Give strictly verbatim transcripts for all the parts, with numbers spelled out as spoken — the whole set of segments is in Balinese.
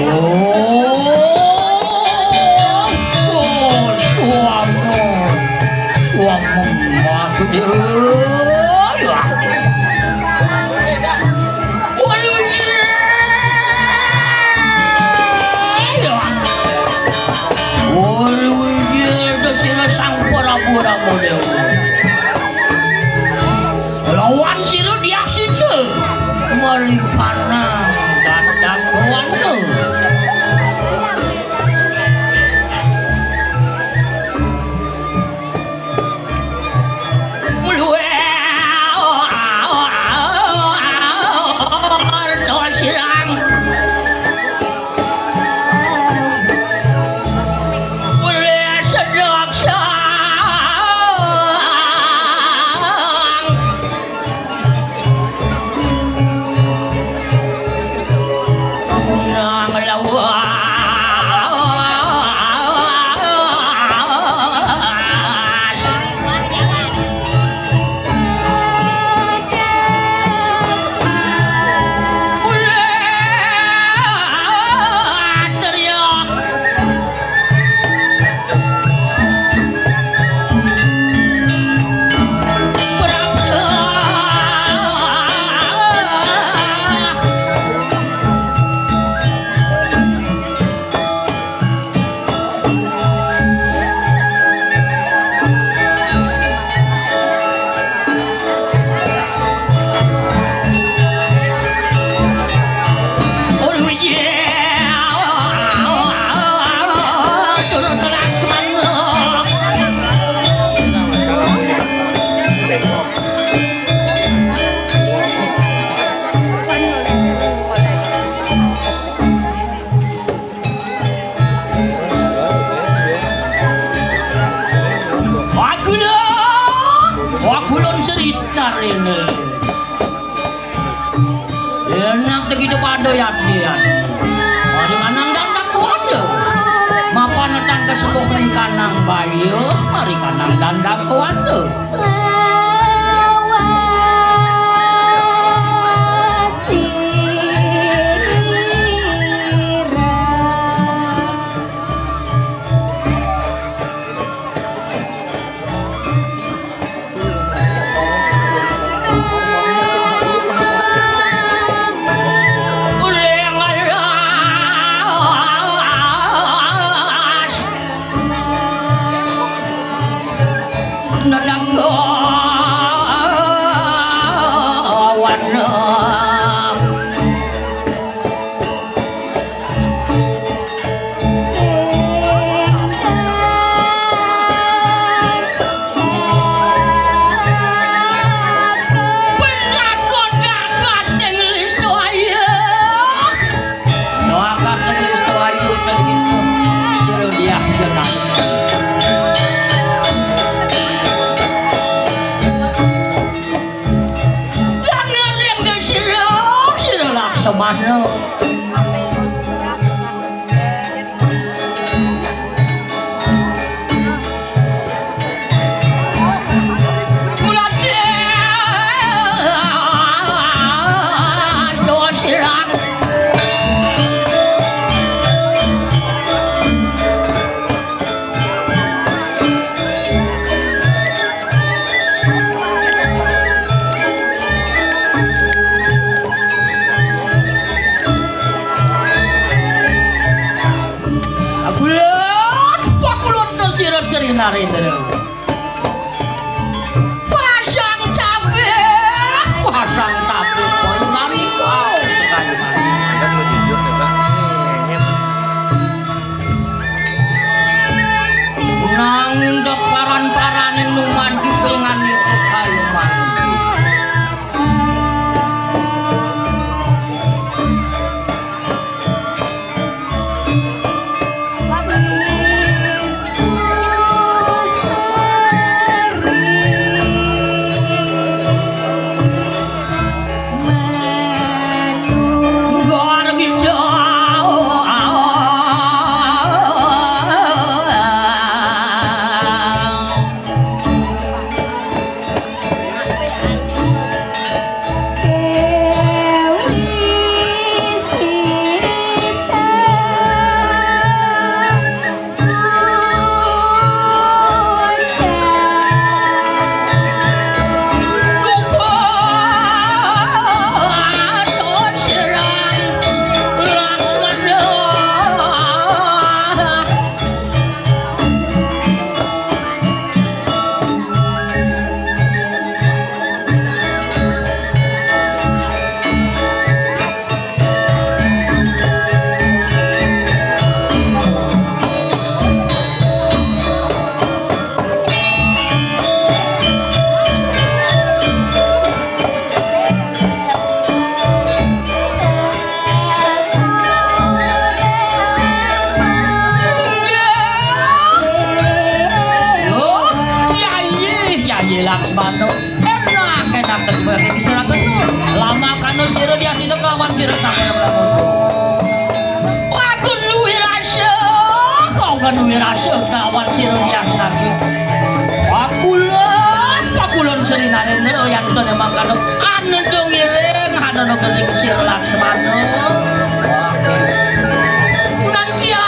Oh, oh, suamu. Suamu mati. Waduh, iya. Waduh, iya, sira Sang Prabu Ramadewa. Lawan sira diaksida marikana Dandakawana. Mluwé sirang. Mluwé sedok sang. Punang lawas. Ulih teriak. Wah kula, wah kula seritar ini. Enak begitu pada yatian. Mari kanang Dandakawana. Mapan datang ke sepuh kanang bayu, mari kanang Dandakawana. Semana. Pakulon, pakulon to sira Sri Narendra. Pasang tabih, pasang tabih, poingan kau. Nanging dek paran-parané numan dipingani kayu mandi. Kawan sira sampun mlamun. Aku duwe rasa, kok gak duwe rasa kawan sira yang lagi. Pakulon, pakulon Sri Narendra yang tone mangkana. Anu dong iring, anu dong iring sira Laksmana. Nanti ya.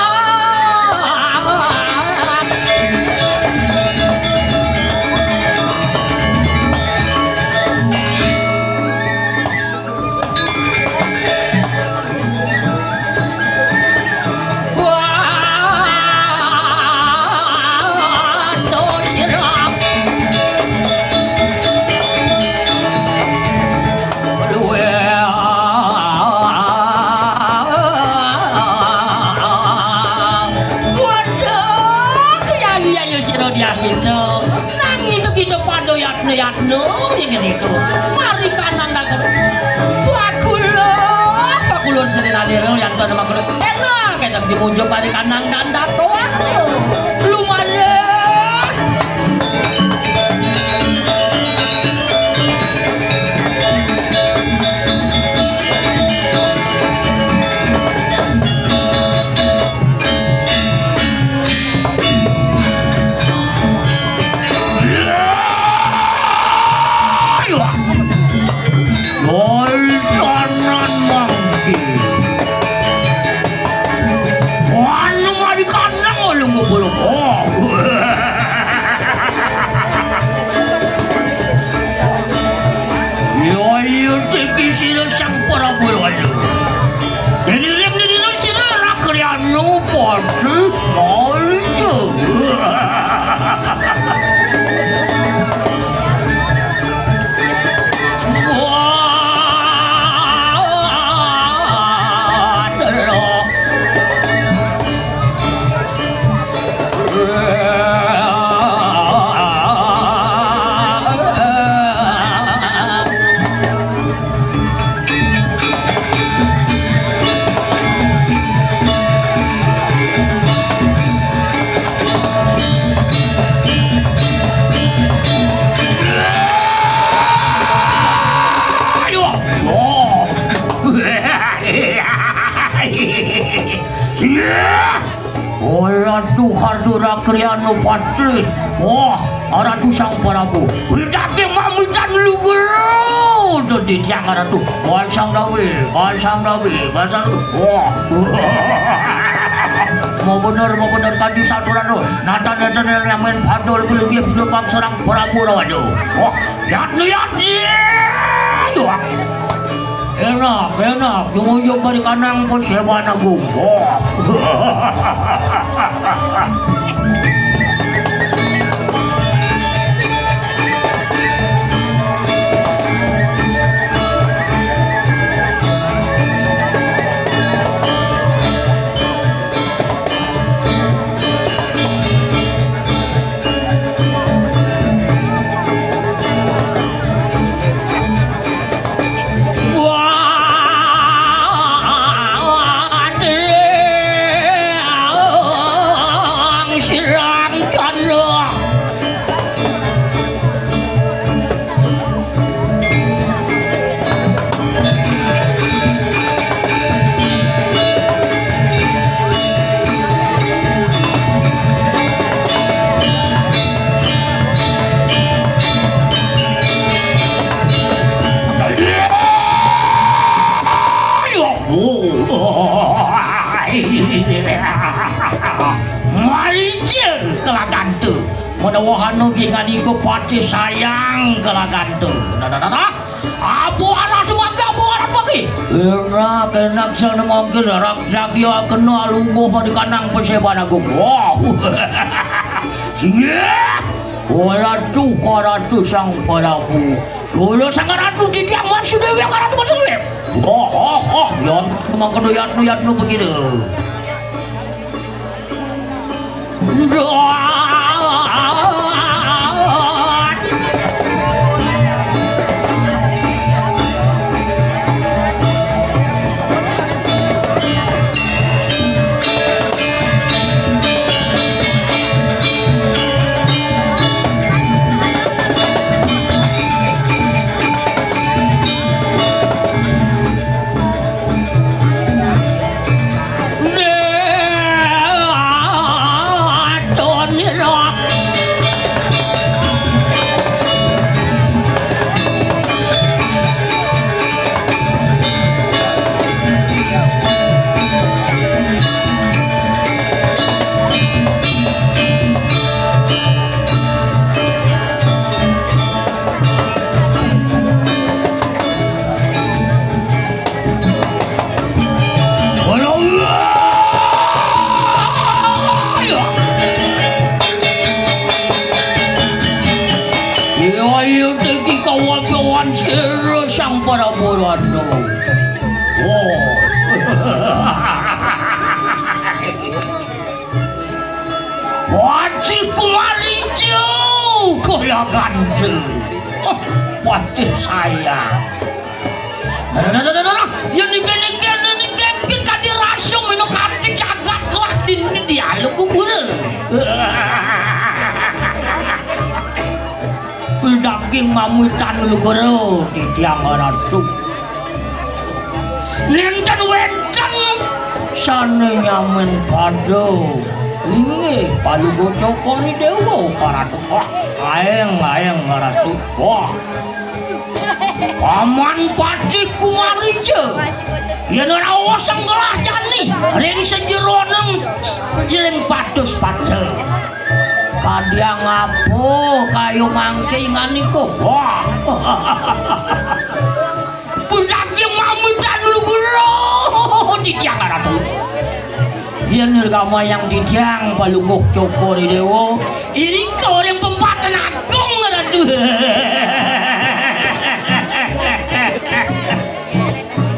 Waduh, kaya iya ya sira dias gitu. Nang itu kita pada yatna-yatna ngene niku. Mari kanang dagen. Pakulon, pakulon Sri Nadira yang tanda makulon. Enak, enak dimunjuk mari kanang dan dakoan. Lumayan. Woi, kanan mangke. Anu mari kanang oleh ngubul. Oh. Yo, yo, teki sira Sang Prabu Raja. Dene ring dene sira Rakriano padha maca. Wah, delok. Ayo. Oh. Iya. Ora tuh Hardu Rakriano Patri. Wah, Ratu Sang Prabu. Bridake mamitan lugur. Dadi tiang Ratu. Wah, Sang Dawe, wah, Sang Dawe, wah, Sang Dawe. Wah. Mau bener, mau bener kanthi saturan lho. Natan-natan yang main padol kuwi piye bidho pang serang Prabu Rawajo. Wah, yat lu yat. Iya. Wah. Enak, enak. Jumujug mari kanang pun sewan agung. Wah. Wah, adeng sirang candra. Maricil kelagantu. Menawa anu nggih ngandika pati sayang kelagantu. Nah, nah, nah, nah. Apa arah semangka, apa arah pagi? Enak, enak, sang mangkil, rak, rak, ya, kena lungguh pada kanang peseban agung. Wah. Singgih. Waratu, waratu sang parabu. Kula sang ratu titiang Mas Dewi, waratu Mas Dewi. Wah, wah, wah, ya, mangkana yatnu, yatnu begitu. Patih sayang. Nah, nah, nah, nah, nah, nah. Ya niki, niki, niki, niki kadi rasa minum kadi jagat kelak dini dialog kuburan. Daging mamitan lugero di tiang ratu. Nenten wenten sane nyamen pada. Inggih, Palungguh Cokor I Dewa, Ratu. Wah, aeng, aeng, Ratu. Wah. Paman Patih Kumarija. Yen ora woseng gelah jani ring sejeroning jering patus pada. Kadiang apa kayu mangke inganika? Wah. Budake mamitan lugero di tiang ratu. Yen kamayang di tiang Palungguh Cokor I Dewa, irika ring pempaten agung, Ratu.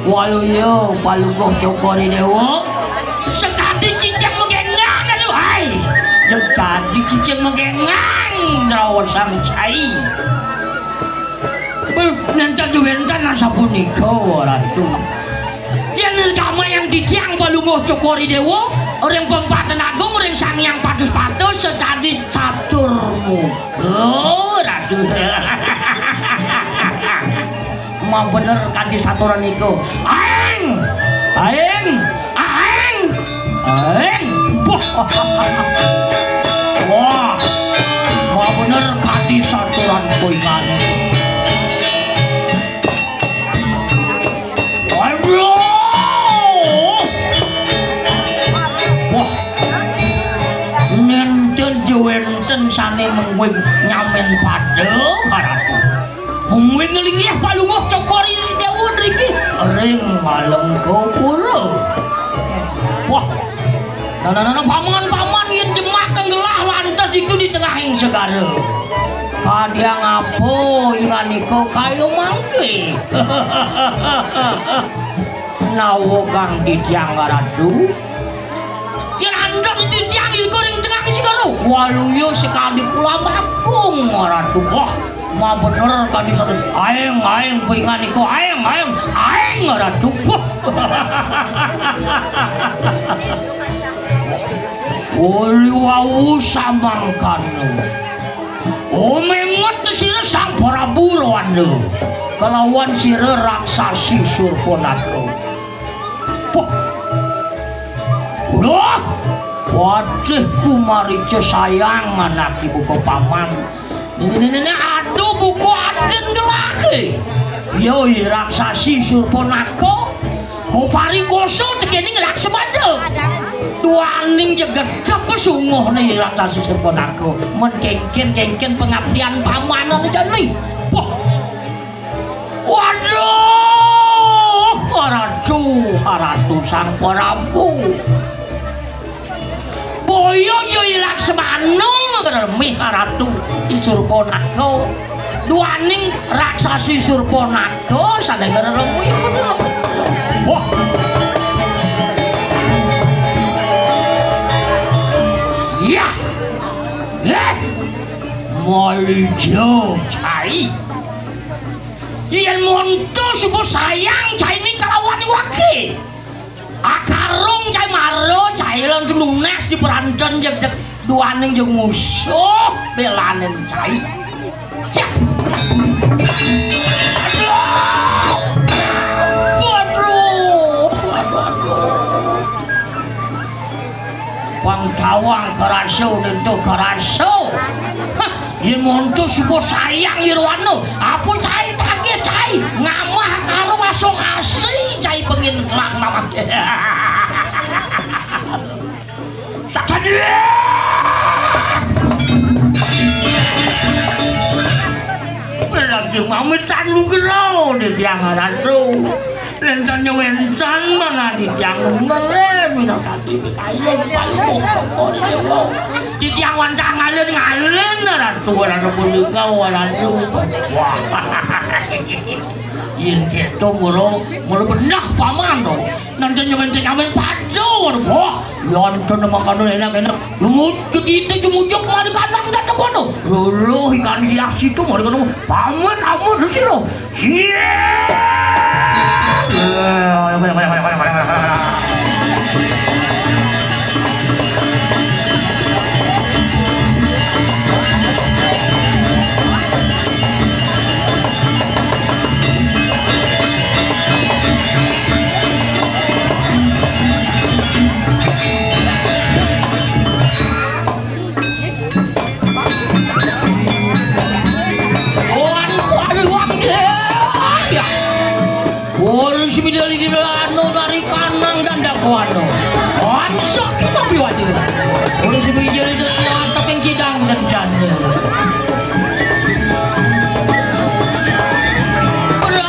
Waluya Palungguh Cokor I Dewa, sekadi cicing magengang, aduh, hai. Sekadi cicing magengang, raosang cai. Beuh, nenten wenten asapunika, Ratu. Yen kamayang di tiang Palungguh Cokor I Dewa, ring pempaten agung, ring Sang Hyang Patus Pada, secadi catur muka, Ratu. Mabener kadi saturan iku. Aeng! Aeng! Aeng! Aeng! Wah! Wah! Mabener kadi saturan koingan. Aduh! Wah! Nenten jewenten sane mengwing nyamen pada, Ratu. Mungguing linggih Palungguh Cokor I Dewa ngriki ring Malengkapura. Wah. Nah, nah, nah, nah, paman, paman, yen jemak kenggelah lantas ditu di tengahing segara. Kadiang apa inganika kaya mangke? Nawogang di tiang Ratu. Yen andhak titiang iku ring tengah segara. Waluya sekadi kula makung, Ratu. Wah, mabener kadi satu. Aeng, aeng, pingan iku, aeng, aeng, aeng, Ratu. Wah. Uli wau samangkana. Umenget sira Sang Prabu Rwanda kalawan sira raksasi Surpanaka. Wah. Wah. Waduh, Kumarica sayang anak ibu ke paman. Ini, ini, ini, aduh, buku aden gelake. Yo, i raksasi Surpanaka. Ko parikoso tekening Laksmana. Duaning jegedep sunguhne i raksasi Surpanaka. Men kengken, kengken pengabdian paman anu jani. Wah. Waduh, Ratu, Ratu Sang Prabu. Boya ya i Laksmana ngremih Ratu i Surpanaka. Duaning raksasi Surpanaka sane ngremih. Wah. Yah. Yah. Malija cai. Yen monto suba sayang caine kalawan iwake. Akarung cai mara, cai lan nunas di peranten jeg, jeg duaning jeg musuh belanen cai. Cek. Aduh. Waduh. Waduh, aduh. Pang tawang kerasa, nento kerasa. Hah, yen monto suba sayang irwana. Apa cai tagih cai? Ngamah karung asung asi cai pengin kelak mawak. Sakadi. Lagi mamitan lugero di tiang ratu. Nenten nyewenten manah di tiang ngelem minangka di kayu paling pokok dewa. Di tiang wantah ngalen-ngalen ratu, ratu punika, ratu. Wah. Yén kéto mula, mula benah paman to. Nanti nyamén-nyamén pada, wah, yén to makanan enak-enak. Jemut ke kita jemujuk mari kandang dan kono. Luluh ikan dias itu mari kono. Pamit, amun lu sira. Siap. Wan, wan, wan, ya. Urus bidal iki anu dari kanang dan dakwano. Wan, sakit tapi wadi. Urus bidal itu selamat tapi kidang dan janda. Aduh,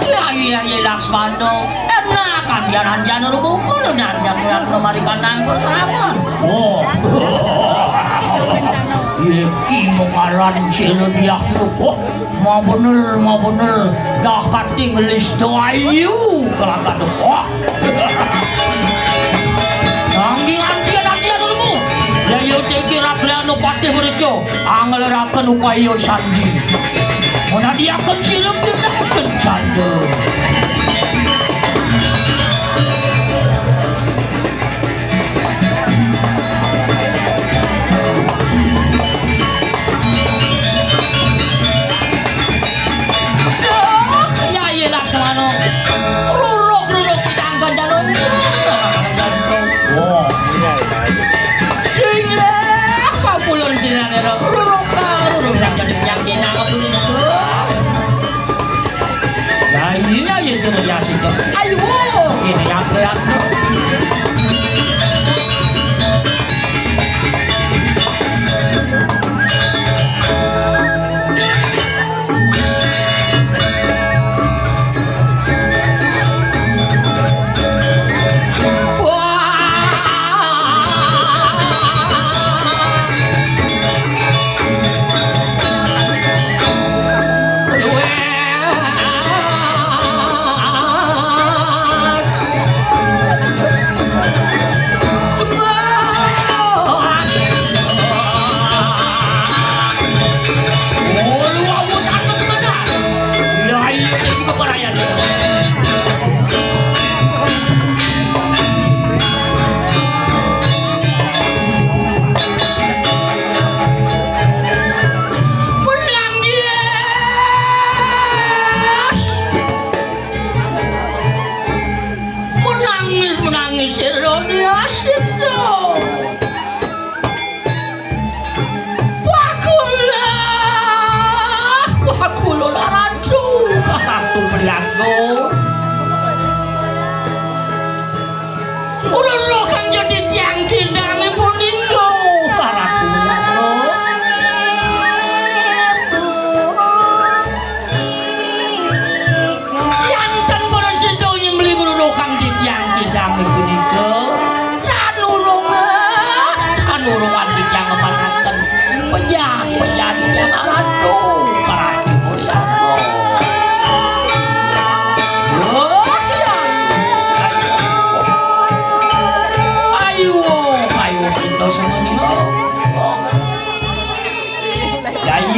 Kyai, Kyai Laksmana, enak kan jalan janur bukul dan yang yang kemari kanang bersama. Oh. Iki mengaran sila dia itu. Oh, mau bener, mau bener. Dah kating lista ayu kelakar. Oh. Anggi-anggi anak dia dulu. Ya yo teki raplano patih berjo. Angeleraken upaya sandi. Menadiaken sila pindah kencana. Duh, Kyai Laksmana. Ruruk-ruruk pitangkan jano. Wah, iya, iya. Singgah kapulun sinanira. Ruruk-ruruk yang jadi yang kita kapulun. Lah iya, ya sudah ya situ. Ayo, gini ya, ya.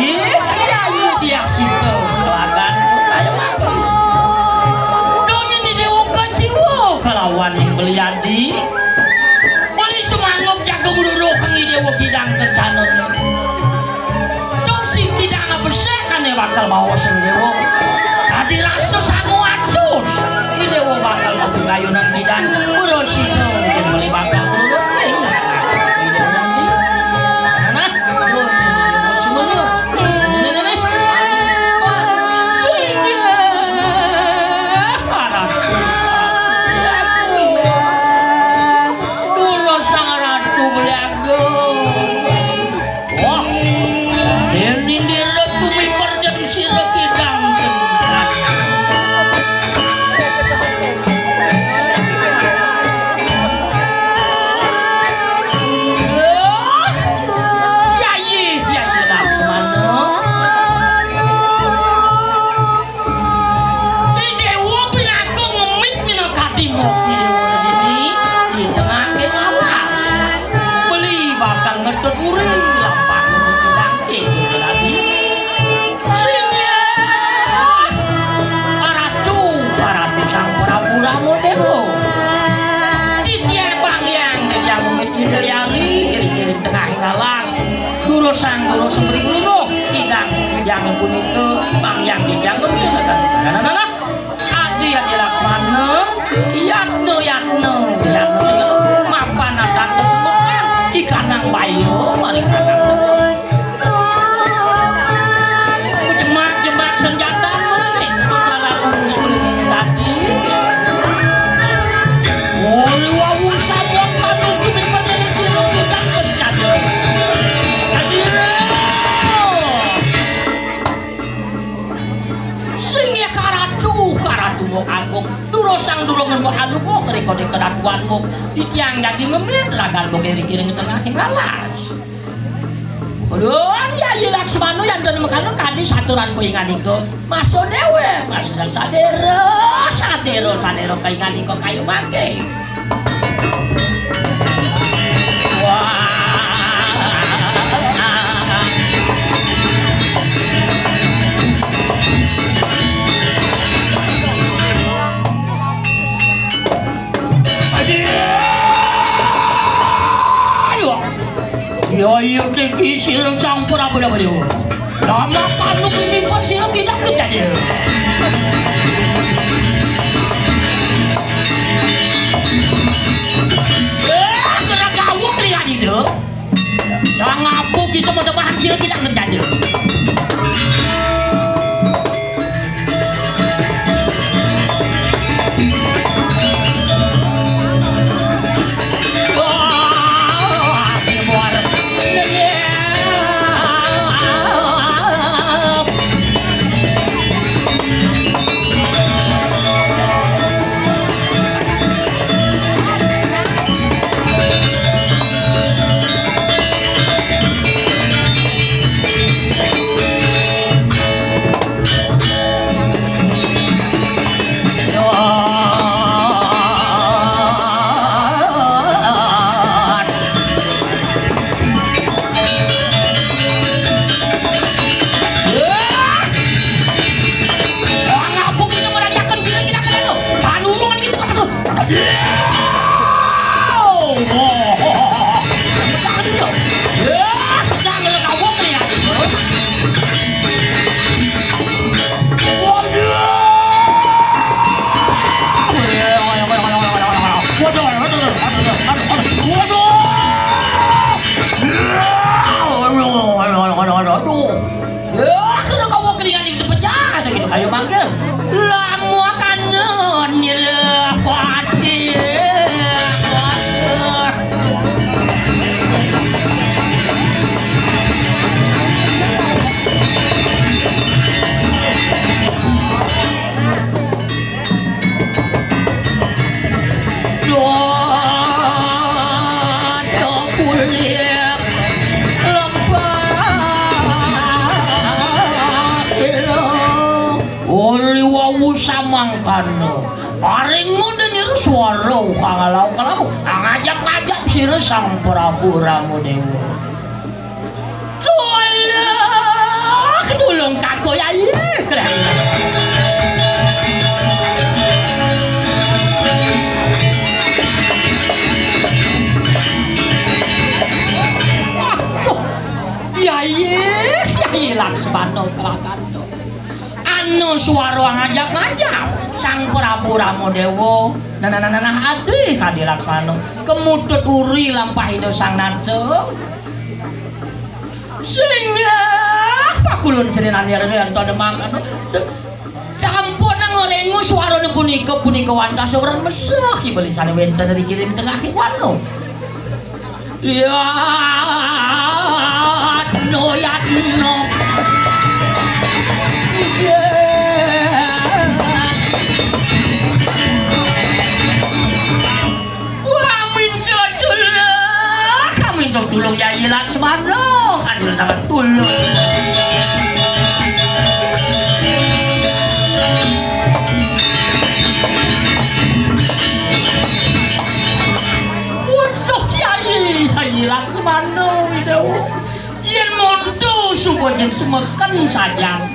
Iya, iya, dia situ. Kelagan kaya mati. Dongin di Dewa Kaciwa kalawan Ning Beli Adi. Beli Sumanuk jaga bruruh kang Dewa Kidang Kencana. Dong sing kidang besek kane bakal bawa sing Dewa. Tadi rasa sangu acus. Dewa bakal mati kayunan kidang. Bruruh situ, Beli bakal bruruh. Nah, nah, nah. Tuh, tuh, tuh, tuh, semuanya. Ini, ini, ini. Singgih. Aratu. Dulu sang Ratu Belaga. Wah. Ini dia Ratu Mimbar dan si Ratu Dangdut. Yayi, Yayi Laksmana. Dewa pinaka ngemit minangka timok Dewa Rajini di tengah alas. Beli bakal ngetut uri lampah ngemit bangke Dewa Rajini. Singgih Ratu, Ratu Sang Prabu Rama Dewa. Titiang Bang Hyang Jajang Mejid Liari, kiri-kiri tengah alas. Durusang, durusang beri guru, tidak jangan punika, Bang Hyang Jajang Mejid. Nah, nah, nah, nah. Adi, Adi Laksmana, Yatna, Yatna, Yatna, mapan akan tersebutkan, ikanang bayo, mari kanang. Jemak-jemak senjata mulai. Salah urus mulai tadi. Wolu wau sabon manuk kuning menjadi sirup tidak bercanda. Aduh. Sing ya karatu, karatu mau agung. Durosang durungan mau aluboh, riko di keratuan mau. Di tiang jadi ngemit, ragan mau kiri-kiri di tengah alas. Ulun Yayi Laksmana yang dan mekana kadi saturan kuingan iku. Maso dewe, maso sadero, sadero, sadero kuingan iku kayu mangke. Wah. Ayo. Yo, yo, tiki sira sang Prabu Dewa. Lama panu kini pun sira tidak kejadian. Eh, kena gawuk lihat itu. Sang apa kita mau tebahan sira tidak kejadian. Aduh. Yah, kena kawa kelingan di pecah, gitu, kayu mangkir. Lamu akanen, nila pati. Dodo kulit lembah ilang. Uli wau samangkana. Paring ngundeni swara kang lauk-lauk. Ngajap-ngajap sira Sang Prabu Ramadewa. Dodo. Yayi, keren. Waduh, Yayi, Yayi Laksmana Krakanda. Ana swara ngajap-ngajap. Sang Prabu Ramadewa, nah, nah, nah, nah, nah, adi kadi Laksmana, kemutut uri lampah Ida Sang Nata. Singgah pakulun sri nandira ento demang kanu. Sampun ngorengu swarane punika, punika wantah swaran mesah Ki Beli sane wenten ring kiring tengah kiwano. Yatno, yatno. Iya. Wah, minta tulung, minta tulung Yayi Laksmana, kadur tangan tulung. Waduh, Yayi, Yayi Laksmana, Widewa. Yen monto suba jen semeken sajang.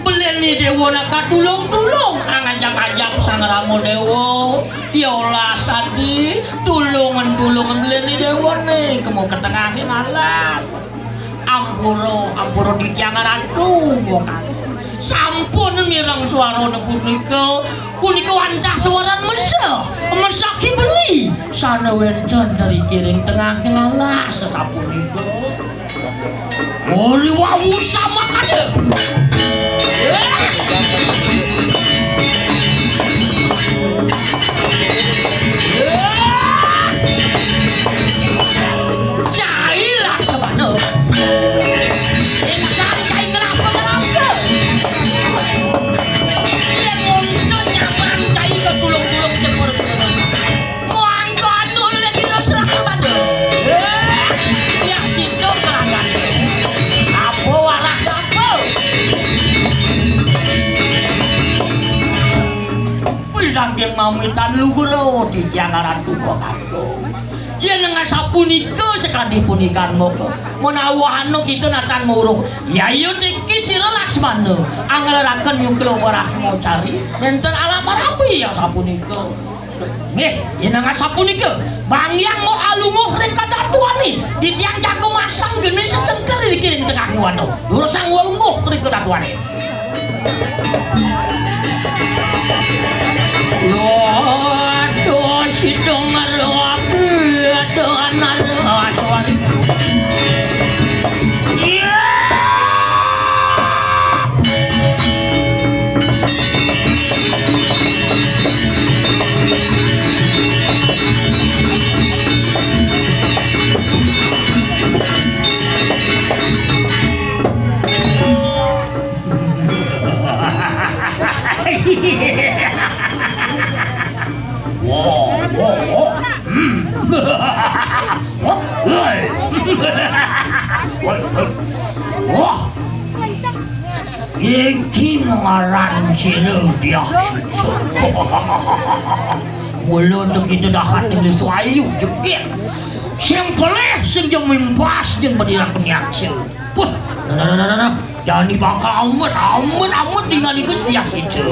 Belen Idewa nak katulung-tulung, angajap-ajap Sang Rama Dewa. Ya Allah, sadi, tulungan-tulungan belen Idewa ne, kemo ketengahing alas. Ampura, ampura titiang Ratu, kok. Sampun mireng swarane punika, punika wantah swaran mesah, mesah Ki Beli. Sane wenten dari kiring tengahing alas, sapunika. Ori wau sama kada. Cai Laksmana. Insan cai ngelapa ngerasa. Yen muntun nyaman cai ke tulung-tulung sepur-sepur. Muangkon dulu nek kira serah pada. Eh, ya situ kelagan. Apa warah apa? Wis daging mamitan lugra titiang aran tuwa kakung. Yen nang sapunika sakadi punika moko. Menawa anu kita natan muruh. Yayi tiki sira Laksmana. Angeleraken yukra Brahmacari. Nenten alam rapi ya sapunika. Nggih, yen nang sapunika, bangyang mau alunguh ring kadatuane, titiang jago masang geni sesengker ring kiring tengah kiwano. Durusang walunguh ring kadatuane. Waduh, sidung ngarep, aduh, anak, aduh, sorry. Iya. Wah, wah, wah. Hmm. Wah, wah. Wah, wah. Wah. Iki ngaran sira Diah Sisa. Mula to kita dahat ning Suayu jegit. Sing pelih sing jemimpas jeung bedirak penyaksa. Wah, nah, nah, nah, nah, nah. Jani bakal amet, amet, amet dengan iku Diah Sisa.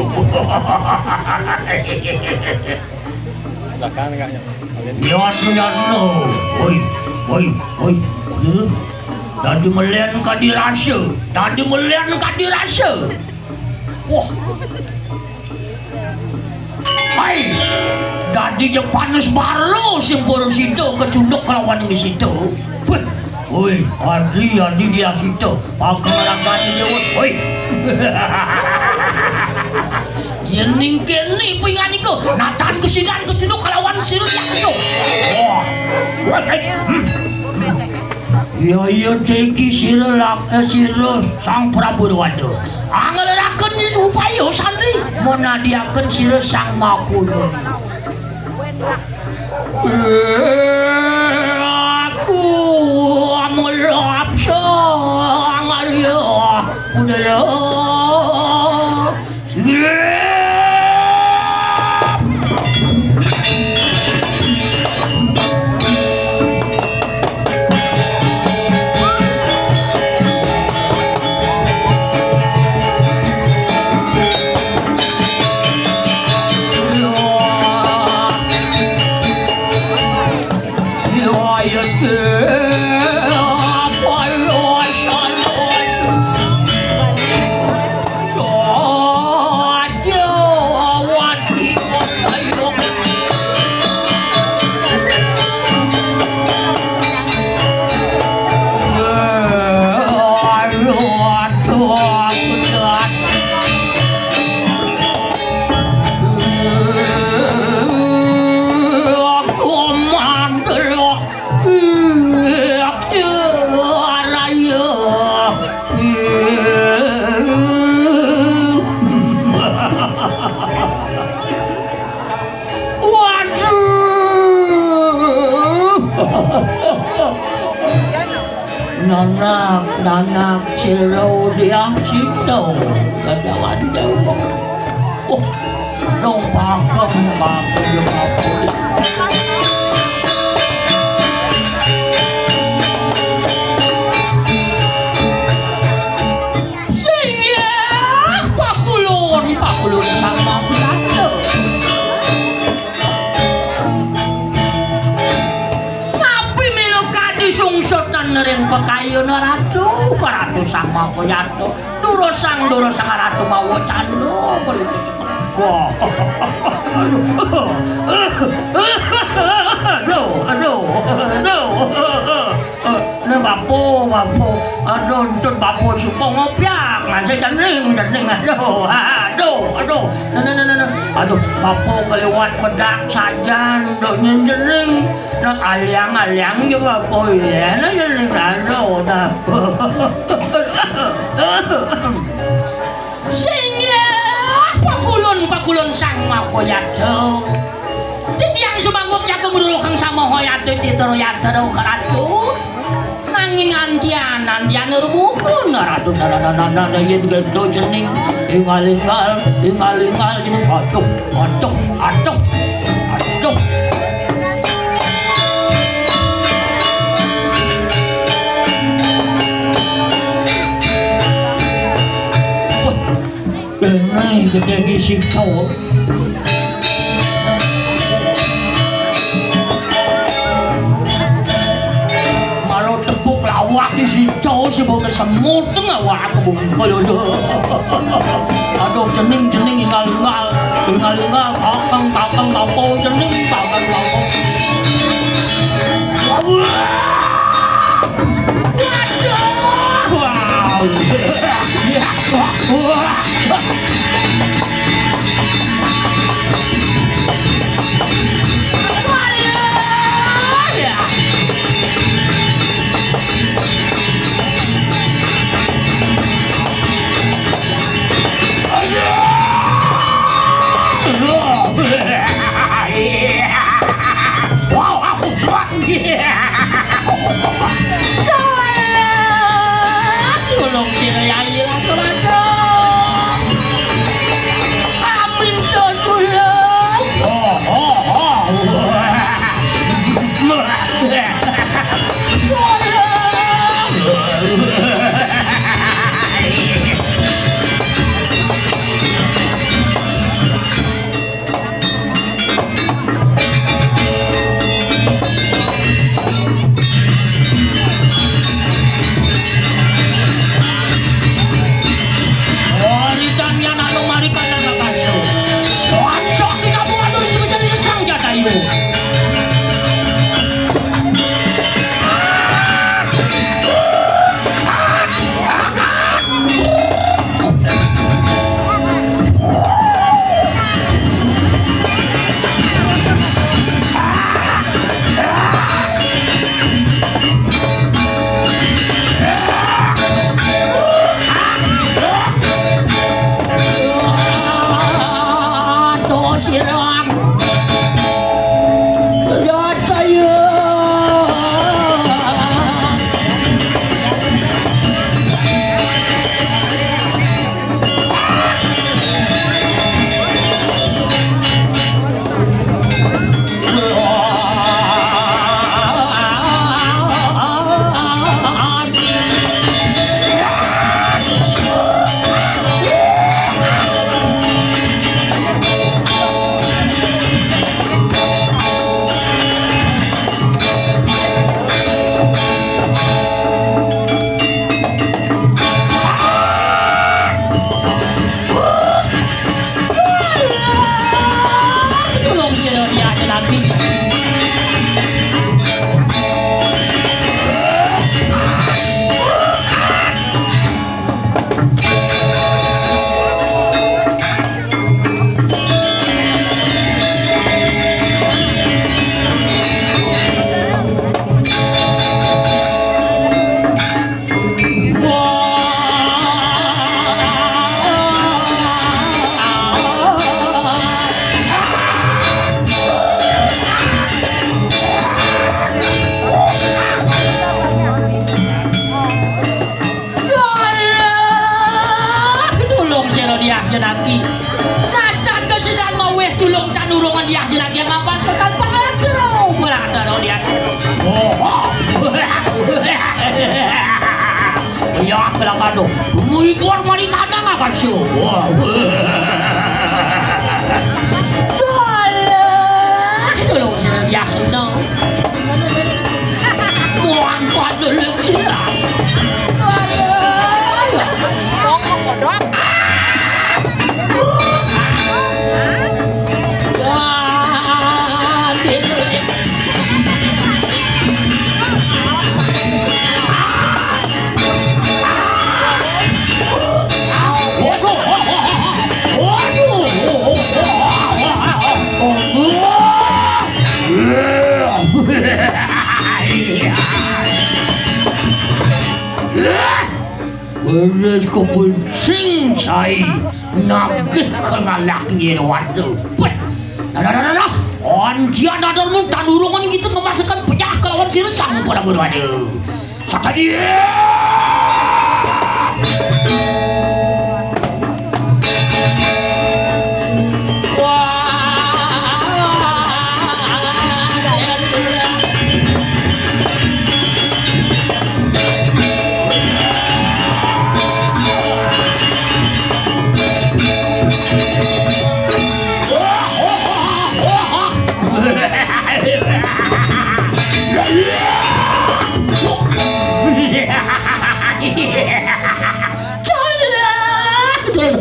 Belakang enggaknya. Lihat, lihat, no. Woi, woi, woi. Dadi melen kadi rasa, dadi melen kadi rasa. Wah. Hai, dadi Jepanes Baro sing purusida kecunduk kelawan ngisita. Woi, adi, adi Diah Sita, pakaragane nyewut. Woi. Yen ning kene pingan iku, natan kesidan kecunduk kelawan sira Diah Sita. Wah. Woi, eh, hmm. Ya, ya, teki sira lak-, eh, sira Sang Prabu Dewata. Angeleraken upaya sandi menadiaken sira Sang Makuna. Eh, aku melap Sang Arya Udara. Anak, anak, sira Udiah Sita, kadawan dewa. Oh, dong pakem, pakem, ya pakem. Singgih pakulun, pakulun Sang Maha Ratu. Napi mila kadi sungsutan ring pakayuna Ratu, Ratu Sang Maha Ratu. Durusang, durusang Ratu mawa canda, beli. Wah. Aduh. Aduh, aduh, aduh. Eh, né bapa, bapa. Aduh, entut bapa suba ngopiak. Masih cening, cening. Aduh, aduh, aduh. Nah, nah, nah, nah, nah. Aduh, bapa kaliwat bedak sajan. Aduh, nyen cening. Nah, aliang-aliang ja bapa, iya. Nah, cening. Aduh, dah. Singgih pakulun, pakulun Sang Maha Yata. Titiang sumanggup jaga ngruruhang Sang Maha Yata, Citra Yata, Ratu. Nanging antian, antian rumuhun, Ratu. Nana, nana, nana, yen gitu cening. Ingal-ingal, ingal-ingal cening. Aduh, aduh, aduh, aduh. Wah, kéné gedé di Sita. Malah tepuk lawak di Sita, sing kesemut tengah awak bungkul, aduh. Aduh, cening, cening, ingal-ingal. Ingal-ingal, kakang, kakang, kapo, cening, kakang, kapo. Wah! Waduh! Wah! Tulung sira Yai Ratu-ratu. Diah Janaki. Nata kesidan maweh tulung tanurungan Diah Janaki ngapas kekan pangatro, pangatro Diah. Oh. Iya, kelakado. Muibur mari kadang apa su? Wah. Salah. Tulung sira Diah Sina. Muang kuat dulu sila. Aduh. Beres kepincing cai nagih ke ngalah nyir waduh. Pet. Nah, nah, nah, nah, nah. Anjian adarmu tanurungan kita ngemasakan pecah kelawan sira sang para berwadu. Satadi.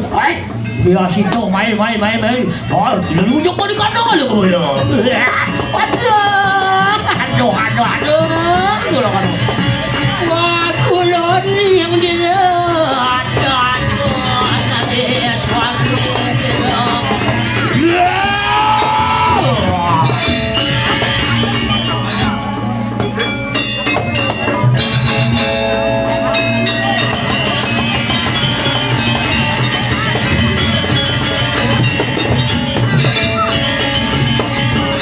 Hai, biasa itu main, main, main, main. Oh, lu nyok di kandang lu kemana? Aduh, aduh, aduh, aduh, aduh, aduh. Wah, kulon yang dia. Aduh, aduh, aduh, suami dia.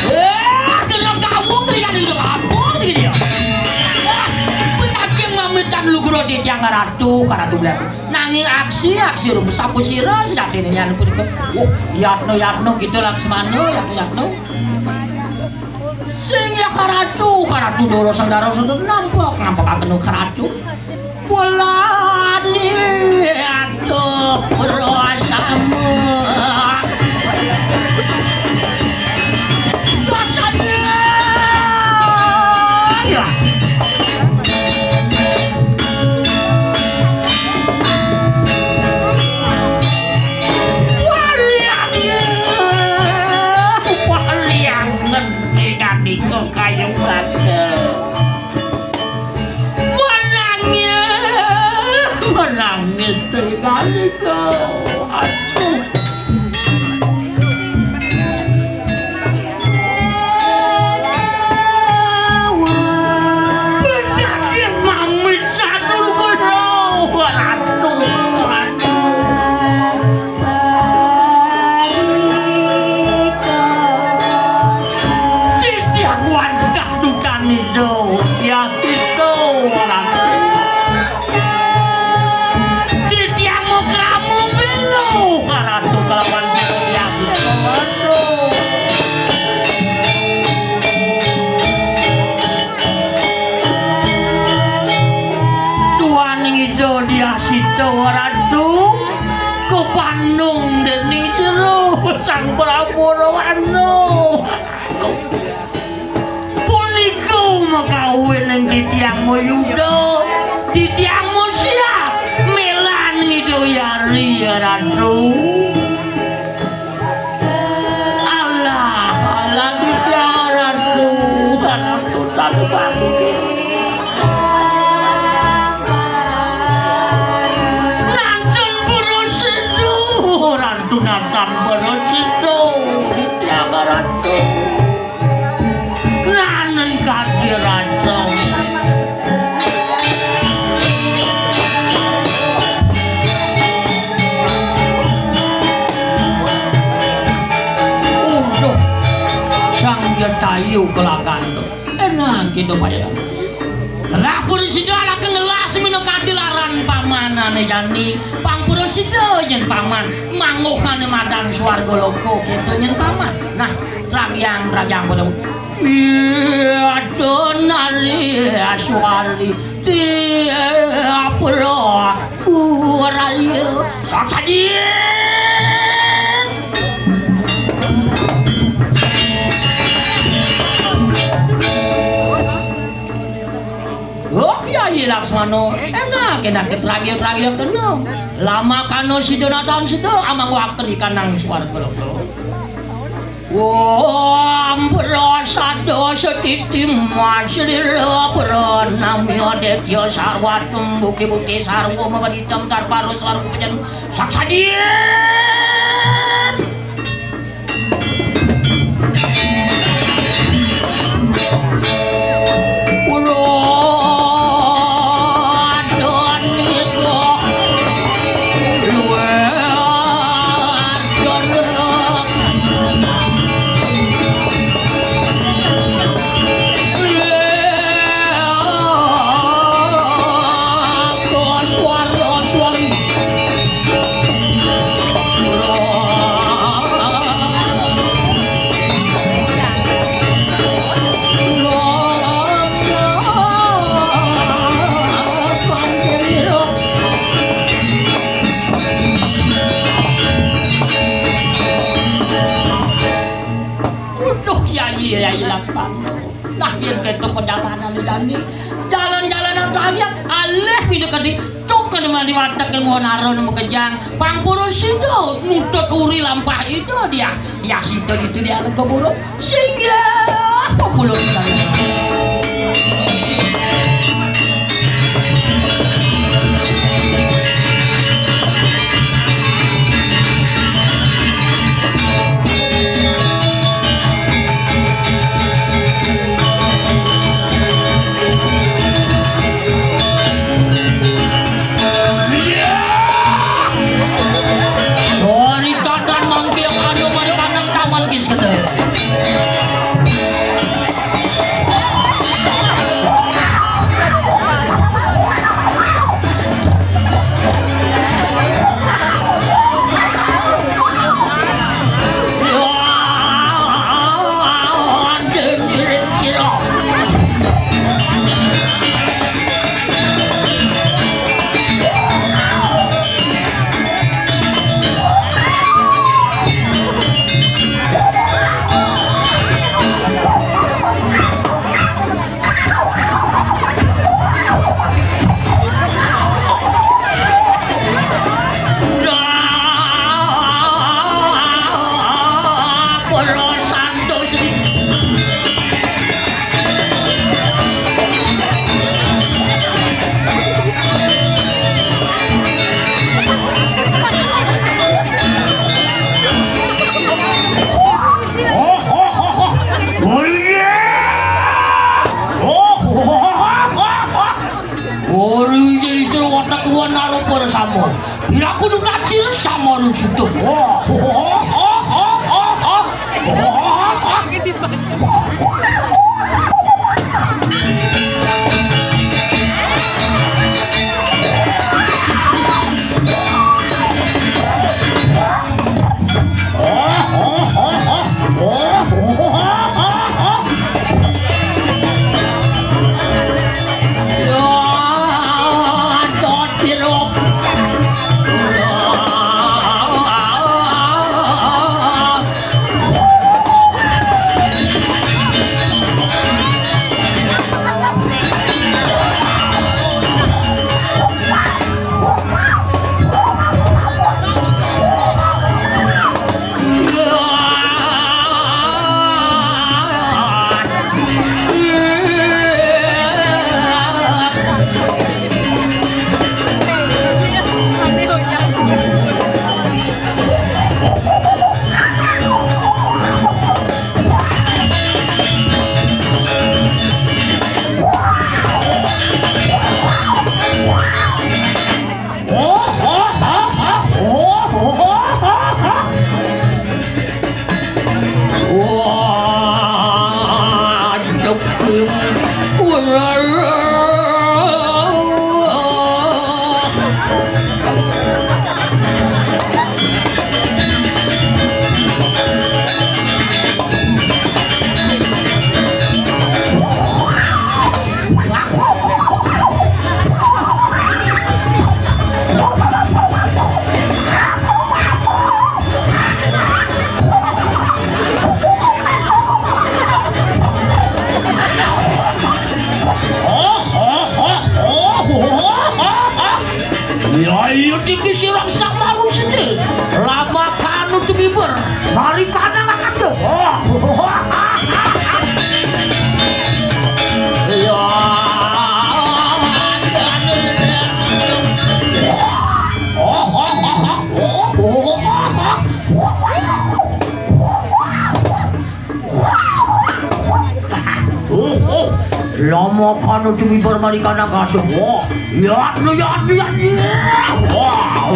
Eh, kena gawung kali kan itu kampung gitu ya. Eh, penyaking mamitan lu guru di tiang karatu, karatu belah. Nanging aksi, aksi rumus sapu sira sejatine nyan punika. Oh, yatno, yatno gitu Laksmana, yatno, yatno. Sing ya karatu, karatu doro sang daro sudut nampok, nampok akenu karatu. Walani aduh berasama. Laksana. Ya. Waliangen, waliangen, tidak dikok kayu kata. Menangis, menangis tidak dikok. Aduh. Penyakit mamit satu kono. Ratu, ratu. Titiang wantah dutan ijo, ya kita ratu. Titiang mukramu belo, ratu kelawan titiang. Aduh. Tuan Ida Diasita Ratu kepandung dening jero Sang Prabu Rawana. Punika makawin ing titiang Mayuda, titiang Mosiah, melan Ida Yari Ratu. Alah, alah, Gusti Ratu, Ratu sami bangkit. Nantun Purusida, Ratu nantun Purusida, Gusti Ratu. Nanen kadi raja. Uduh, Sang Jatayu kelakan. Enak gitu, Pak, ya. Telah bersida lagi ngelas minum kadilaran pamanan Jani pangpura sida yen paman manguhane madan swarga loka kita yen paman. Nah, ragyang ragyang padha. Iya donari aswari tiapura kuraya saksadin. Oh, Kyai Laksmana, enak, enak, ketragil-tragil kena. Lama kano sida natan sida, amang wakil ikanang swarga loka. Om prasada setiti masrila pranamya detya sarwa tembuki buki sarwa mabaditam tarparo sarwa pejan saksadin. Uduh, Kyai, Kyai Laksmana. Nah, yen ketok perjalanan jani, jalan-jalan yang tadi alih pindah kedi, tuk kena mandi watek yang mau naruh nama kejang. Pangpura sida nutut uri lampah ida dia. Dia sida itu dia keburu singgah pepuluh. Dari tadan mangkil anu pada kandang taman kis kedai. Ora jadi sira watak kuwan narupa resama. Bila kudu kacil sama nu sutuh. Wah. Ya, iya, iki sira sak maru sithik. Lama kanu tumiber. Mari kana ngakase. Oh. Ya. Oh, oh, oh, oh. Oh, oh, oh, oh. Oh, oh. Lama kanu tumiber mari kana ngakase. Wah, lihat, lihat, lihat, lihat. Wah.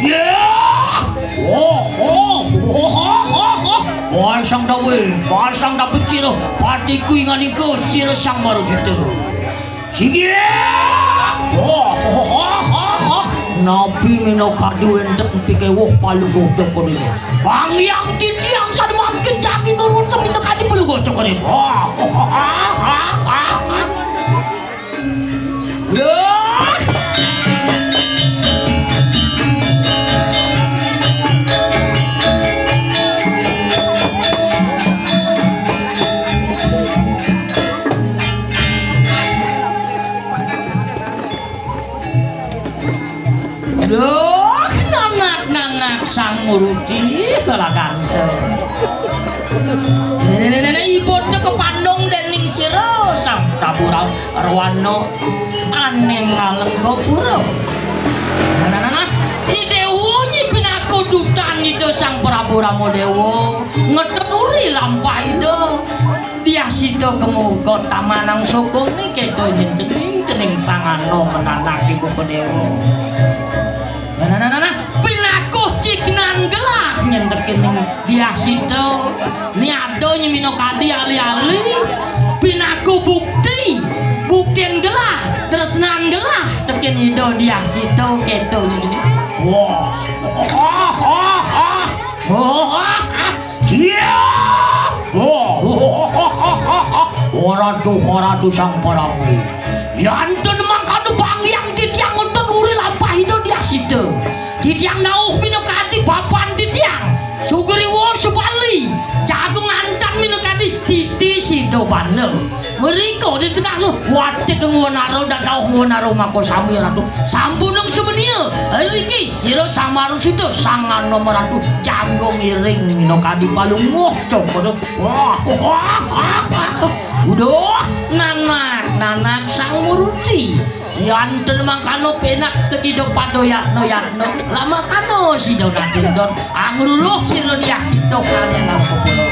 Ya! Wo, ho, wo, ho, ho, ho. Pasang dawe, pasang dawe sira, patiku inganika sira Sang Marusita. Singgih! Wo, ho, ho, ho, ho. Napi minakadi wénten pikewuh Palungguh Cokor I? Panggiang titiang sané mangkin jagi guru minakadi Palungguh Cokor I. Wo, ho, ho, ho, ho, ho. Duh. Duh, nanak-nanak Sang Muruti, kalah ganteng. Nenek-nenek, ibu tu kepandung dening sira, Sang Prabu Ra-, Rawana, aning ngalengka pura. Nah, nah, nah, nah. I Déwa nyi pinaka dutan Ida Sang Prabu Rama Déwa, ngetut uri lampah Ida. Diah Sita kemuga tamanang sogone keda nyen cening-cening sangana menanak ibu pedéwa. Nah, nah, nah, nah, nah. Pinaku ciknan gelah nyentekin Diah Sita. Niada nyemina kadi ali-ali. Pinaku bukti, buktin gelah, tresnan gelah tekin Ida Diah Sita keda nyen. Wah. Wah. Siap! Waratu, waratu Sang Prabu. Yantun mangkana panggiang titiang wonten uri lampah Ida Diah Sita. Titiang nauh minakadi bapan titiang. Sugriwa Subali. Jagung antan minakadi Titi Sida Bana. Mrika di tengah wati kang wanara dadauh wanara maka sami Ratu. Sampunang semenia. Riki sira Sang Marusita sangana Ratu janggo ngiring minakadi palungguh cokor. Wah, wah, wah, wah. Uduh, nanak, nanak Sang Muruti. Yantun mangkana penak tekida pada yatna-yatna. Lamakana sida natindon. Angruluh sira Diah Sita kane nang pepuluh.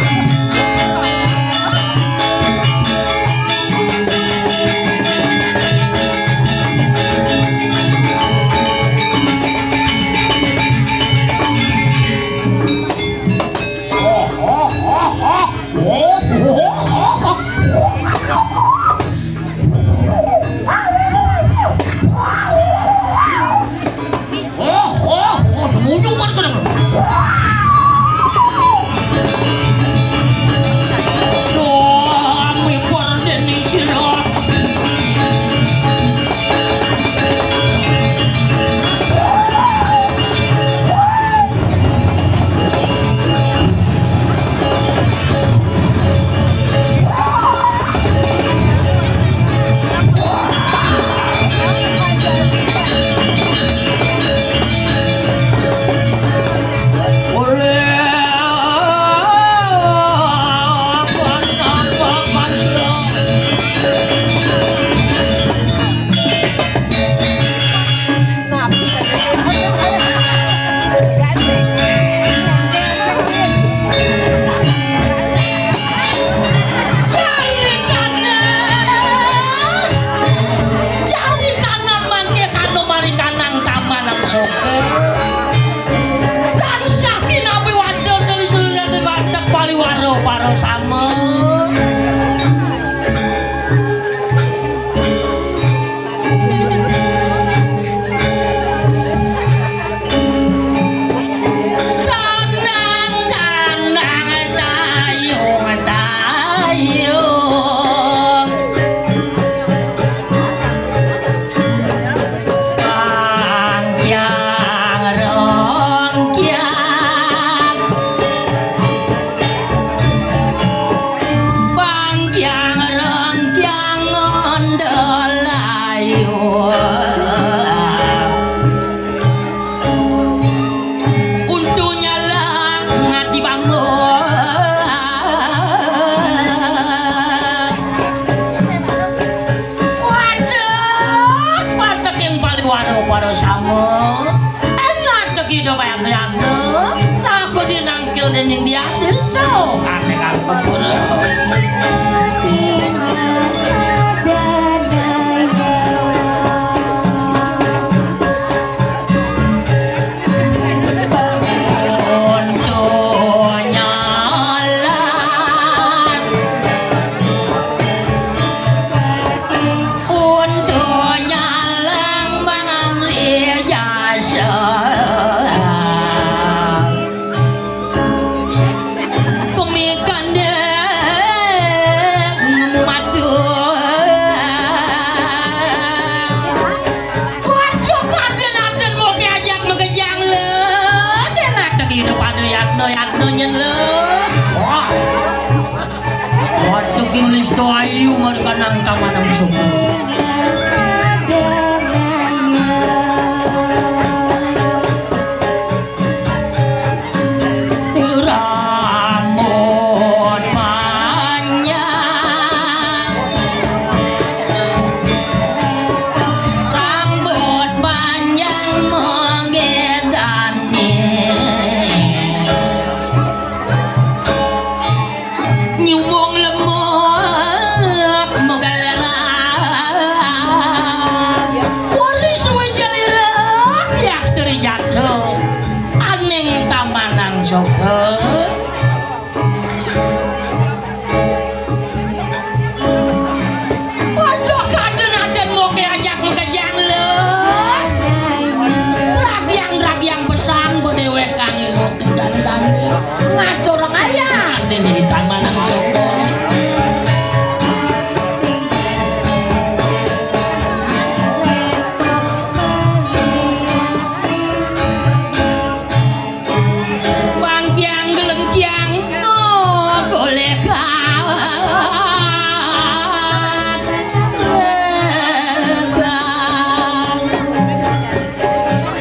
Ratu, sampun dinangkil dening Diah Sirjo, kanthi kalpepura. Untu nyalang mangamli jasa. Kemikandeng matur. Waduh, kadén-adén moke ajak makejang lé. Dén adén hidup ada yatna, yatna nyén lé. Wah. Waduh, king lista ayu, mari kanang tamanang suku. Rambut panjang, rambut panjang menggedani. Nyumbung lemuk megaleran. Wari suwe jaliran, yak teri jatuh. Aning tamanang soka. Waduh, kadén-adén moke ajak makejang lé. Ragyang-ragyang pesan, bedéwék kang ilmu kendang-kendang. Ngatur ngayah. Dene di tamanang soka. Bangkiang gelengkiang, oh, golek.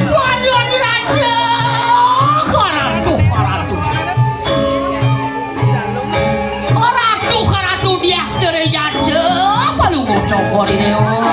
Waduh, Ratu, Ratu, Ratu. Ratu, Ratu, Diah Tere Jade, Palungguh Cokor ini, oh.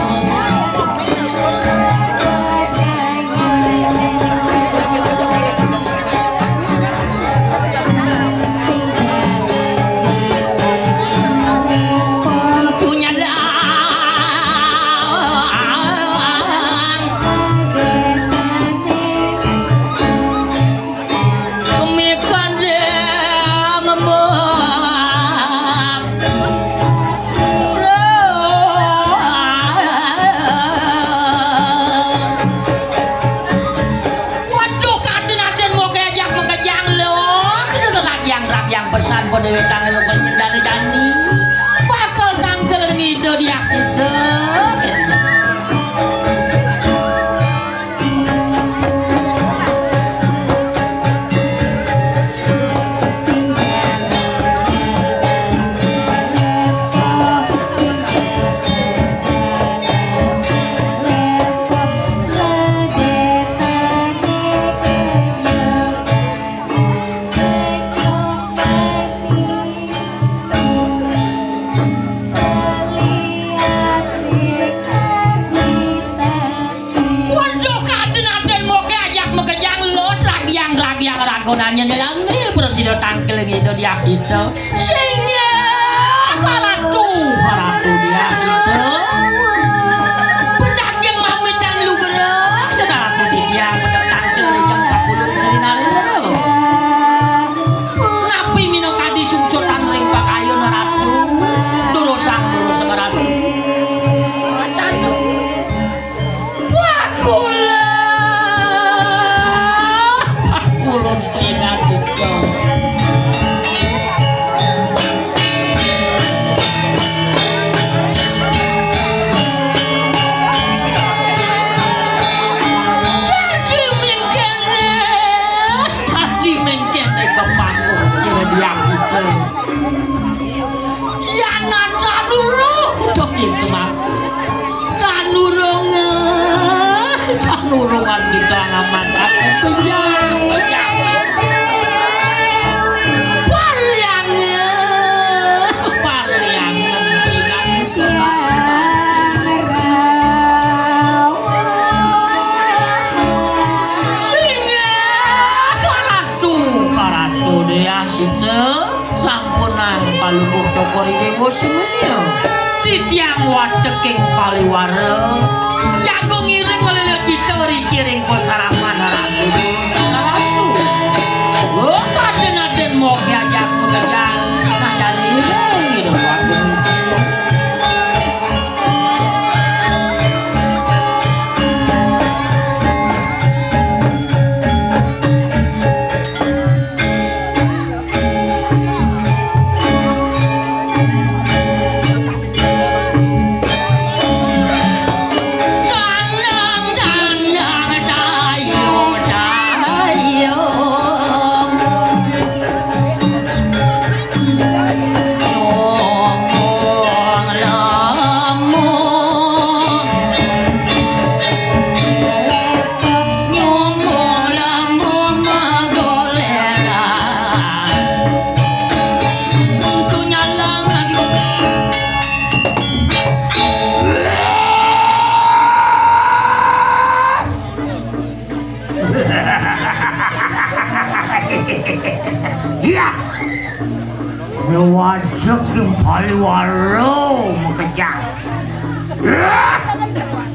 Waduh, kadén-adén moke ajak makejang lé. Ragyang-ragyang pesan padéwék kang ilmu kendang-kendang. Bakal tangkil ngida Diah Sita. Waduh, kadén-adén moke ajak makejang lé, ragyang-ragyang ragunane nyelami, prasida tangkil ngida Diah Sita. Sing ya, Ratu, Ratu Diah Sita. Pedaging mamitang lugra, Ratu Diah, pedaging tangkil ring pakulun Sri Narendra. Napi minakadi sungsutan ring pakayun Ratu? Durusang, durusang Ratu. Macan. Wah, kula. Wah, kula teringat itu. Dadi mengkene, dadi mengkene kepaku kira diaku. Yan tanurung, dok itu, Mas. Tanurung, tanurungan kita ngaman aku pejang, pejang. Paryange, paryange, pejang. Singa Kita sampunang Palungguh Cokor ing Déwa Sumia. Titiang wateking paliwara. Jagung iring nglélé cita rikiring pasarapan ratu. Ratu. Oh, kadén-adén mokyajak makejang. Nah, jani iring, iring wateking. Iya. Nyewajeking paliwara makejang.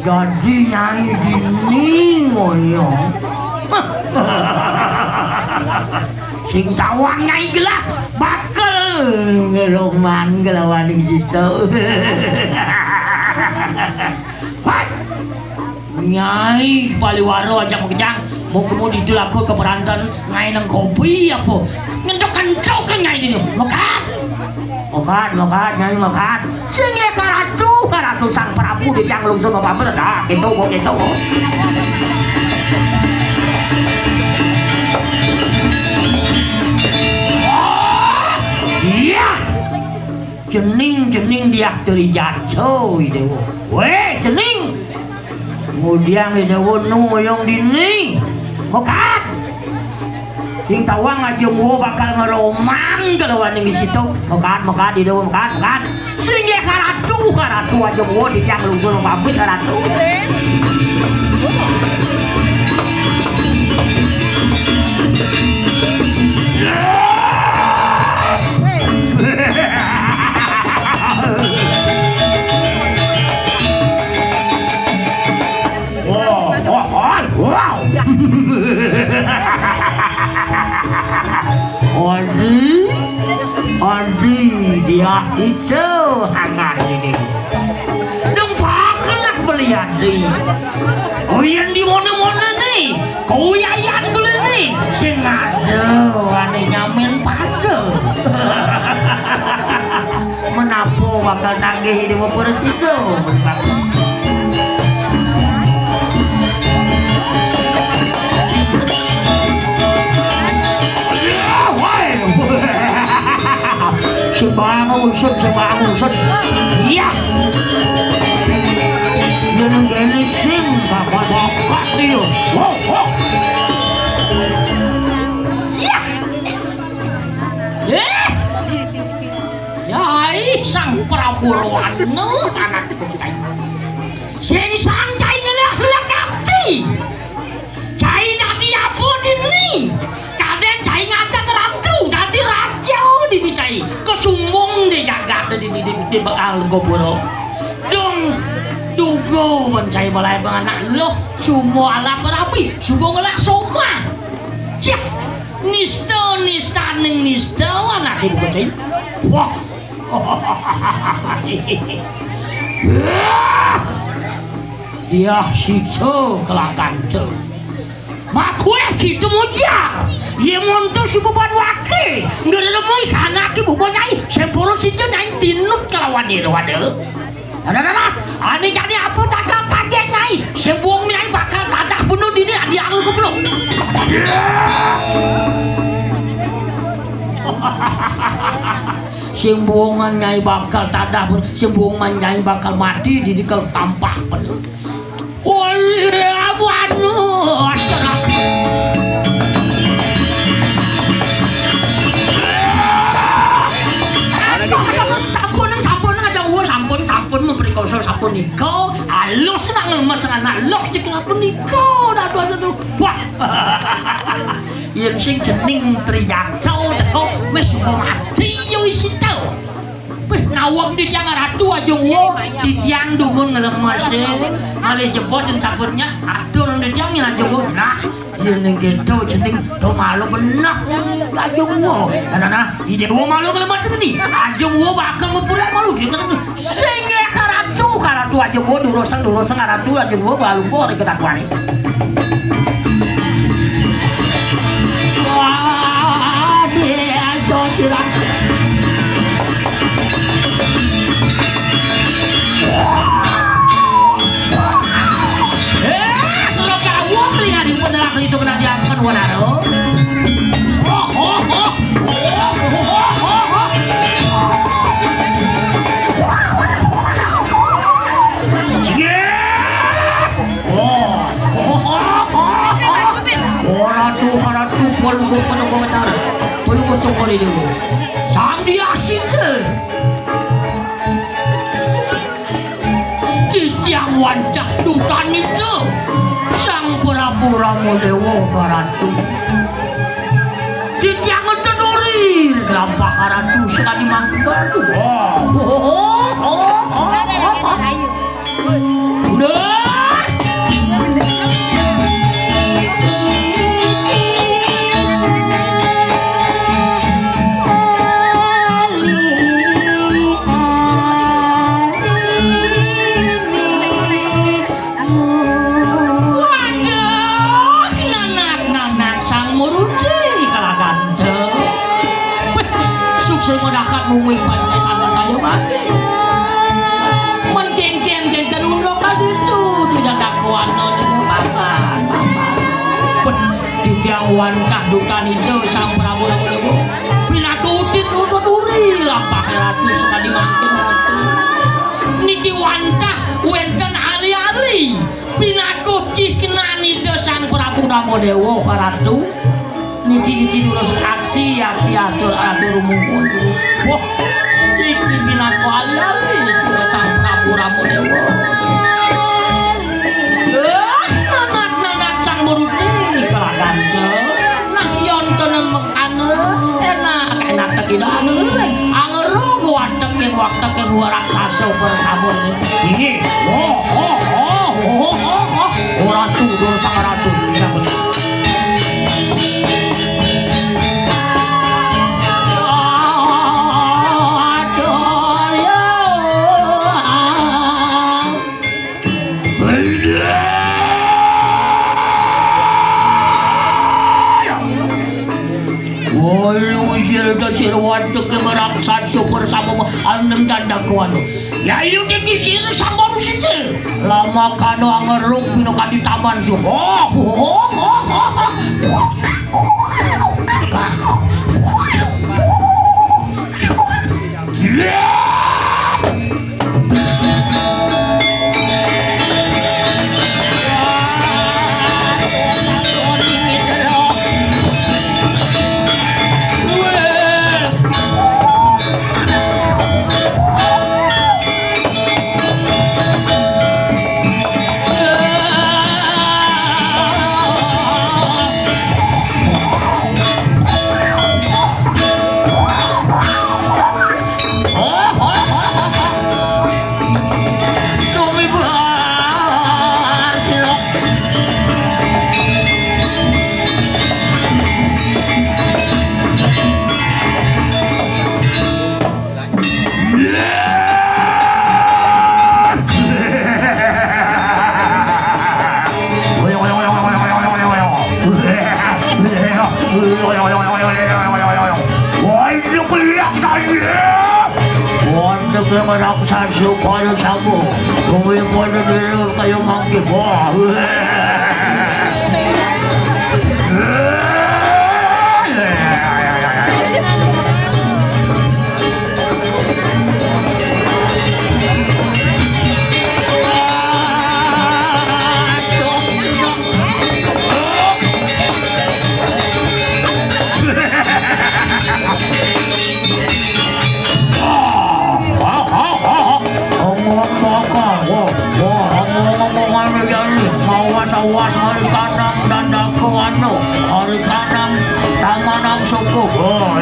Dadi Nyai dini ngoyong. Sing tawang Nyai gelah bakal ngeroman kelawaning sita. Wah! Nyai paliwara ajak makejang, mung kemu ditu laku keperanten ngaé nang kopi apa? Ngentuk-kentuk kan Nyai dini. Mokat. Mokat, mokat, Nyai mokat. Sing ya karatu, karatu Sang Prabu di tiang lungsur pamit dah. Gitu, Bu, gitu, Bu. Iya. Cening, cening diah teri jatuh, Déwa. Wéh, cening. Kemudian Déwa nu oyong dini. Mokat. Sing tawang aja mua bakal ngeroman kelawaning situ. Mokat, mokat, Déwa, mokat, mokat. Sing ya karatu, karatu aja mua di tiang lungsur pamit karatu. Wah, wah, wah, wow. Adi, Adi, dia itu hangat ini. Dong pakelak beli Adi. Oh, yang di mana-mana nih. Kuyayan dulu nih. Sing ada ané nyamén pada. Menapo bakal tanggih Déwa Prasida? Sing bangun usut, sing bangun usut. Iya. Ngene-ngene sing bapak-bapak iki. Wo, wo. Iya. Eh. Yai Sang Prabu Rawana anak cai. Sing sang cai ngelak-ngelak ati. Cai dadi apa dini? Kadén cai ngadeg ratu, dadi raja dini cai. Kesumbung di jagat dini di, di, di Bekal Goboro. Dong duga ban cai balai bang anak loh, sumo alap rabi, subo ngelak soma. Cih, nista, nista ning nista anak ibu kecil. Wah. Dia sisa kelakanta. Makué kita mujar. Yé monto suku Padwake. Ngelemui kanake buka nyai. Semporo sija nyai tinut kelawan ira wada. Nah, nah, nah, nah. Ané jani apa takal kaget nyai? Sembuang nyai bakal tadah bunuh dini adi aku keblok. Sing buungan nyai bakal tadah, sing buungan nyai bakal mati di dikel tampah penuh. Woi, aku anu, astaga. Aduh, aduh, sampun, sampun, aja, oh, sampun, sampun, memperkosa sampun nika. Alus nak ngemes anak loh, cek ngapa nika? Aduh, aduh, aduh. Wah. Yén sing jeneng Trijaksa, Oh, wis mau mati yo isi tau. Wih, nawang di tiang ratu aja wo, di tiang dumun ngelemesin, malih jebos sing sabutnya, atur di tiang yen aja wo. Nah, yen ning kento jeneng do malu benak aja wo. Nah, nah, nah, ide wo malu ngelemesin ni. Aja wo bakal ngepura malu dia kan. Sing ya karatu, karatu aja wo duruseng, duruseng karatu aja wo balu kok ning ketakuane. Wah, dia so sirah. Eh, kalau kawok lihat di pun adalah itu kena diangkat wanaro. Oh, oh, oh. Oh, oh, oh, oh, oh. Cie. Oh, oh, oh, oh, oh. Ora tuh, ora tuh, pelungguh, pelungguh, cara. Pelungguh, coba dulu. Sang diasin, sir. Titiang wantah dutanipun Sang Prabu Ramadewa Karatu. Titiang ngenteduri lampah Karatu sekadi mangke Karatu. Oh, oh, oh, oh, oh, oh, oh. Udah. Waduh, nanak-nanak sang muruti kalah ganteng. Sukses ngodakat mungguing pajenengan ayo mati. Mentingkin-tingkin unduk kaditu, tidak dakuan no dengan papan, papan. Weh, titiang wantah dutanipun Sang Prabu Ramadewa. Pinakutin nutut uri lampah ratu sekadi mangkin ratu. Niki wantah wenten ali-ali. Pinaku cihknanipun Sang Prabu Ramadewa Karatu. Niki-niki durus aksi, aksi atur, atur umum. Wah, iki pinaku ali-ali sira Sang Prabu Ramadewa. Eh, nanak-nanak Sang Muruti kalah ganteng. Nah, yonten mekana, enak, enak tegidane. Angerung watek ing watek ing raksasa bersama ini. Sini. Oh, oh, oh, oh, oh, oh. Ora tuh, Sang Ratu. Aduh, ya. Walu sira sira wadeg ngerang sansu bersama aneng dandaku anu. Ya iya iki sira sambal sithik. Lama kano angeruk pino kadi taman sum. Oh, oh, oh, oh, oh. Wantep yang raksasa pada sabu, kuwi pada dhewe kaya mangke. Wah. Ngomong-ngomong, wah, wah, ngomong-ngomong anu ya, awas, awas, hari kanang dandaku anu, hari kanang tamanang Cukup. Oh,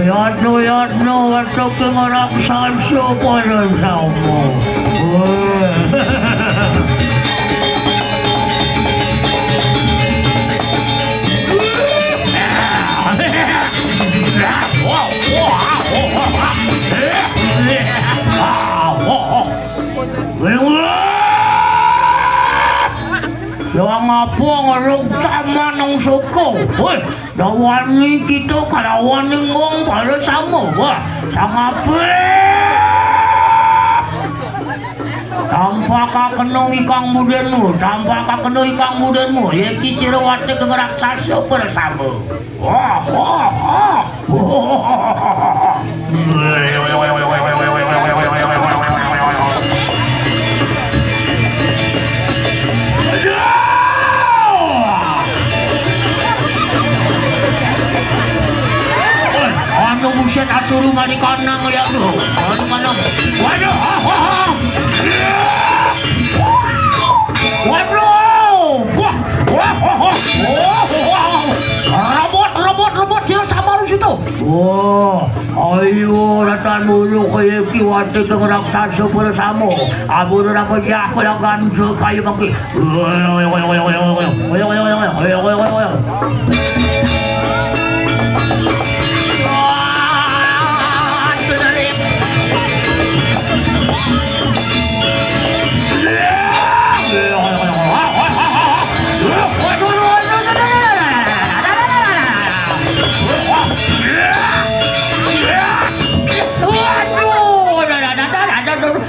Yadno, yadno, wetokeng raksasa pada sama. Wah. Sangapa ngeruk taman nang soko? Woi, dawani kita kalawan ninggong pada sama. Wah, sangapa? Tampakakeno ikang budenmu, tampakakeno ikang budenmu, yeki sira watek raksasa pada sama. Wah, wah, wah. Anu buset, aturu mari kanang lihat tuh. Anu kanang. Waduh, ha, ha, ha. Waduh. Wah, wah, wah, wah. Wah, wah, wah. Robot, robot, robot, sira sambarus itu. Wah, ayo, ratan bulu kaya kiwati keng raksasa pada sama. Abur apa ya, kaya ganjel kaya mangki.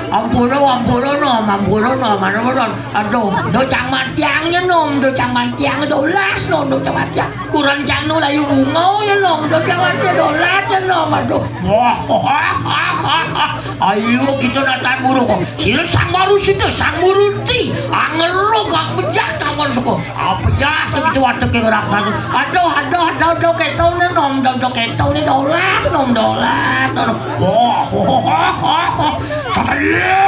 Ampura, ampura, nom, ampura, nom, ampura, nom. Aduh, do cang matiang ya, nom, do cang matiang, do las, nom, do cang matiang. Kurang cang nu layu bunga ya, nom, do cang matiang, do las ya, nom, aduh. Wah, wah, wah, wah, wah. Ayo, kita natan buruk kok. Sira sang waru sita, sang muruti. Angelo gak bejak taman suku. Apa jah tu kita watek yang raksasa. Aduh, aduh, aduh, aduh, ketone, nom, aduh, aduh, ketone, do las, nom, do las, nom. Wah, wah, wah, wah, wah. Satria!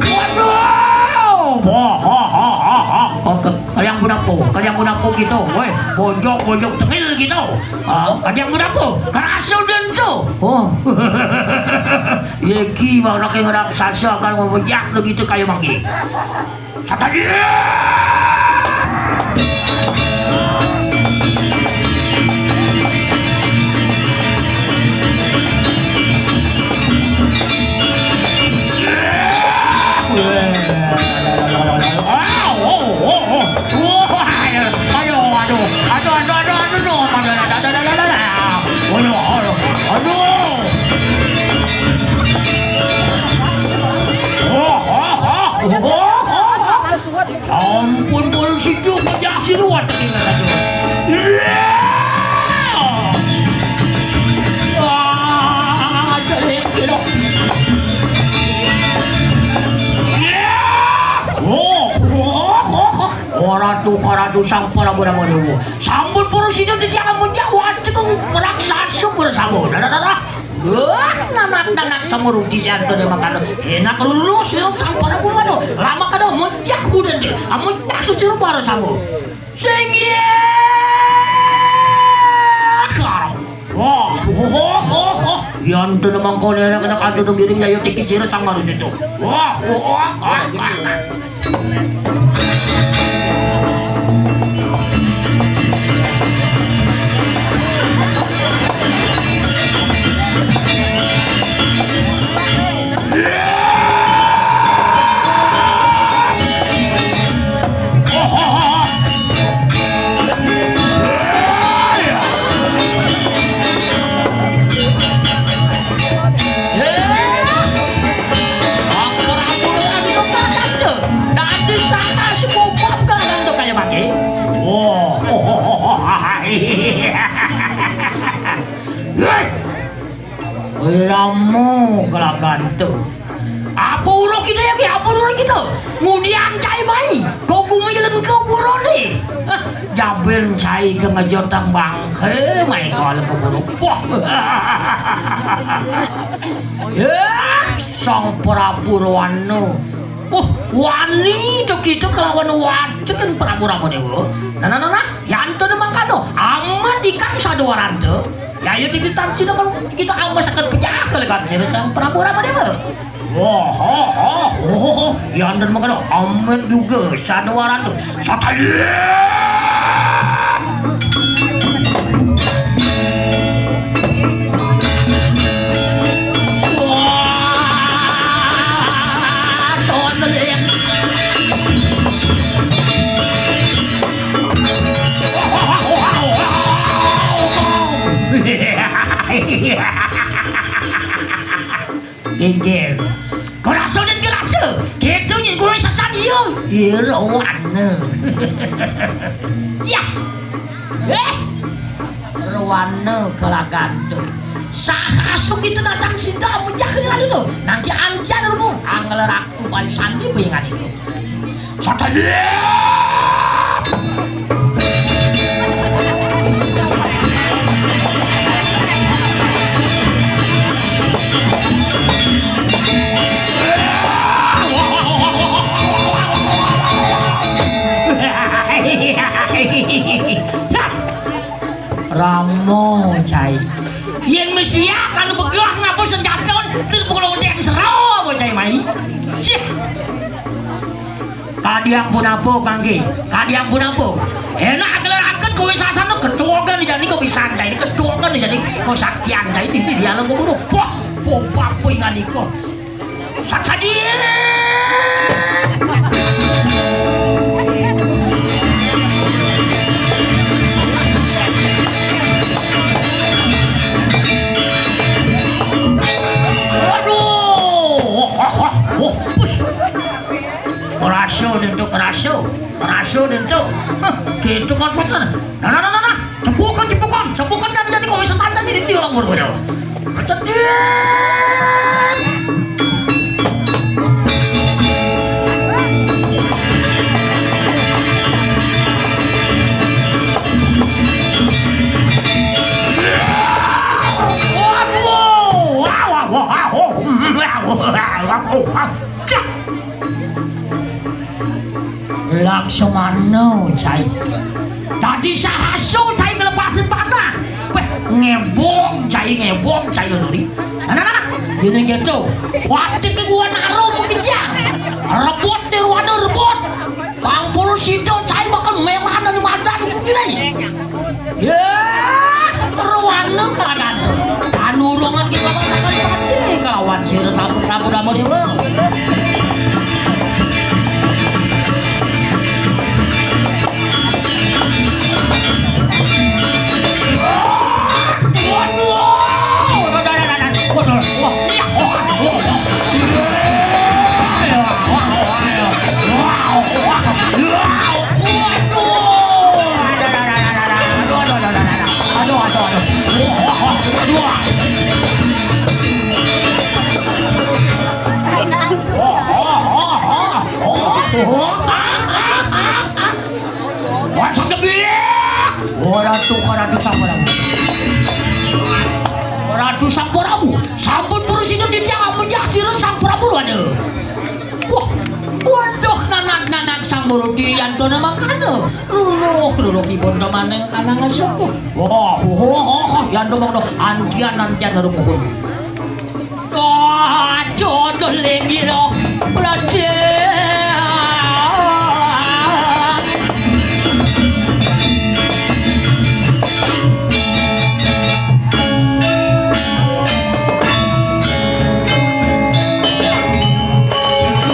Waduh! Wah, ha, ha, ha, ha. Kalian munapo, kalian munapo gitu. Woi, bojok, bojok tengil gitu. Ah, kalian munapo? Kerasa dan tu. Oh. Yeki, bang, nak ngerap sasa kalau mau bejak begitu kayu manggi. Satan. Ampun, polisi tu pejah siruat tadi kata tu. Iya. Wah, jelek, jelek. Iya. Oh, oh, oh, oh. Ora tu, ora tu, sang para, para, para, para. Sampun polisi tu tidak menjawab, tu raksasa bersama. Dah, dah, dah, dah. Wah, nanak-nanak sama rugi yang tu dia makan. Enak lulus ya, sang para, para, para. Lama kada mejak budan dia. Amun tak suci rupa sama. Sing ya. Wah, ho, ho, ho, ho. Yan tu namang kau ni anak-anak adu tu giring ya, yo tiki sira sang baru situ. Wah, ho, ho, ho, ho. Rama kalaganta. Apa uruh kita ya, apa uruh kita? Ngudian cai mai, kok gumi lengka burone. Hah, jaben cai ke ngejotang bangke mai kala keburu. Wah. Ya, Sang Prabu Rawana. Wah, wani to kita kelawan wajeng Prabu Ramadewa. Nah, nah, nah, nah, yantone mangkana, amat ikan sadewaranta. Ya, ya, tititan sida kalau kita amat sakit pejah kelekan sira Sang Prabu Ramadewa. Wah, ha, ha, ho, ho, ho. Yantone mangkana, amat juga sadewaranta. Satria! Wah, tondeling. Geger. Kok rasa dan kerasa? Kita nyengkurang sasan iya. Iya, rawana. Yah. Eh, rawana kalaganta. Saha asuh kita datang sida menjak dengan itu. Nanti antian rumu. Angel raku bayu sandi pengingan itu. Satria! Rama, cai. Yen mesiak anu begah ngapa senjata, terpukul ontek sero, cai mai. Cih. Kadi ampun apa, Kangge? Kadi ampun apa? Enak geleraken kowe sasana ketuakan jani kok bisa cai, ketuakan jani kok saktian cai, di, di alam kubur. Wah, apa ingan iko? Sakadi. Aduh. Wah, wah, wah, wah. Kerasa dento, kerasa. Kerasa dento. Hah, gitu kan, Sultan. Nah, nah, nah, nah, nah. Cepukan, cepukan. Cepukan kan jadi kok bisa tanda di dia orang berbodoh. Kecedit. Waduh. Wah, wah, wah, wah, wah. Cak. Laksamana, cai. Dadi saha asuh cai nglepasin panah. Weh, ngebong cai, ngebong cai lho, Dodi. Nah, nah, nah. Dene gitu. Watik ke gua naruh mung kejang. Rebut deh, waduh, rebut. Pang puluh sida cai bakal melanan madan kuwi, Dai. Ya, ruwana kahanan. Panurungan kita bakal sakali pati kelawan sira tamu-tamu dewa. Waduh. Waduh. Waduh. Aduh, aduh, aduh. Aduh, aduh, aduh. Wah, wah, wah, wah. Wah, wah, wah, wah. Wah, wah, wah, wah. Wah, sang debi. Ora tuh, ora tuh, sang Prabu. Ora tuh, sang Prabu. Sampun purus hidup di tiang menjak sira sang Prabu, aduh. Wah, waduh, nanak-nanak sang Murti yantona mangkana. Luluh, luluh ibun temaneng kanang sepuh. Wah, wah, wah, wah, yanto mangkana antian-antian rumuhun. Wah, jodoh lenggiro, Praja.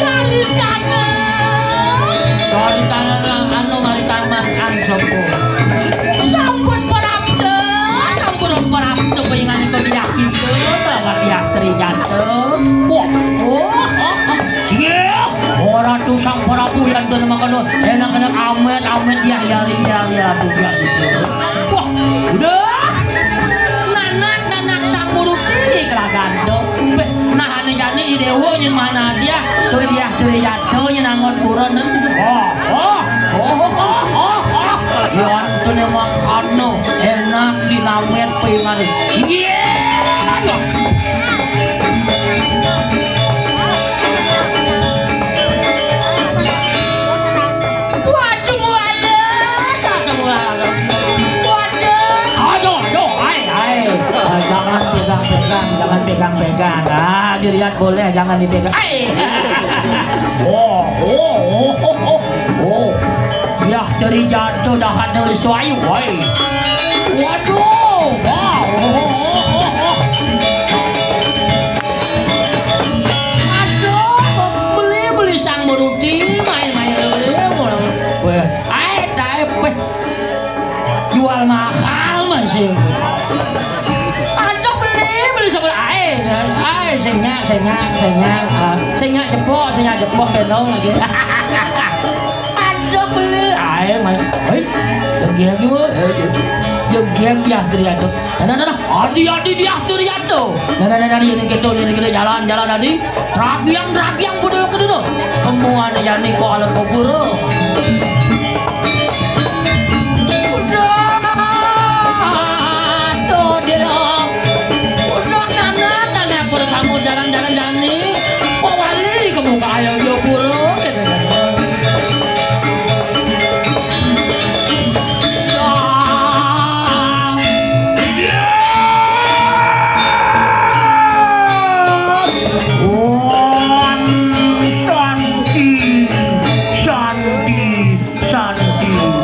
Dari tangan. Dari tangan anu mari tangan angsopo. Sampun prapta, sampun prapta panjenengan ing Diah Sita, lawan Diah Trijanto. Wah, oh, oh, oh. Sing, ora tuh sang Prabu yantona mangkana, enak-enak amet, amet, ya, ya, ya, ya, tuh, ya, situ. Wah, udah. Nanak, nanak sang Murti, kelagan. Ini idewo nyen mana dia? Tuh dia, tuh dia, tuh nyen anggot turun. Oh, oh, oh, oh, oh, oh. Ya, tuh nih makan no. Enak di lawet pengen. Iya. Waduh, waduh, satu waduh. Waduh, aduh, aduh, ai, ai. Eh, jangan pegang-pegang, jangan pegang-pegang. Ah, dilihat boleh, jangan dipegang. Ai. Oh, oh, oh, oh, oh. Oh. Ya, dari jatuh dahat nulis tuh, ayo, woi. Waduh, wow. Oh, oh, oh, oh, oh. Aduh, beli-beli sang berudi, main-main beli, mulai. Weh, ae, tae, weh. Jual mahal masih. Aduh, beli, beli sama ae. Ae, senyak, senyak, senyak. Ah, senyak jepok, senyak jepok, benong lagi. Aduh, beli. Ae, main. Hei, jogiak gimana? Jogiak ya, Triato. Nah, nah, nah, nah. Adi, adi, dia, Triato. Nah, nah, nah, nah, ini kita, ini kita jalan, jalan, adi. Ragiang, ragiang, budal kedua. Semua nih, ya, nih, kok alat kubur. Udah, tuh, dia, udah, tanah, tanah, bersama jalan-jalan, jani. Kok wali, ke muka ayo, dia, guru. Om Santi, Santi, Santi.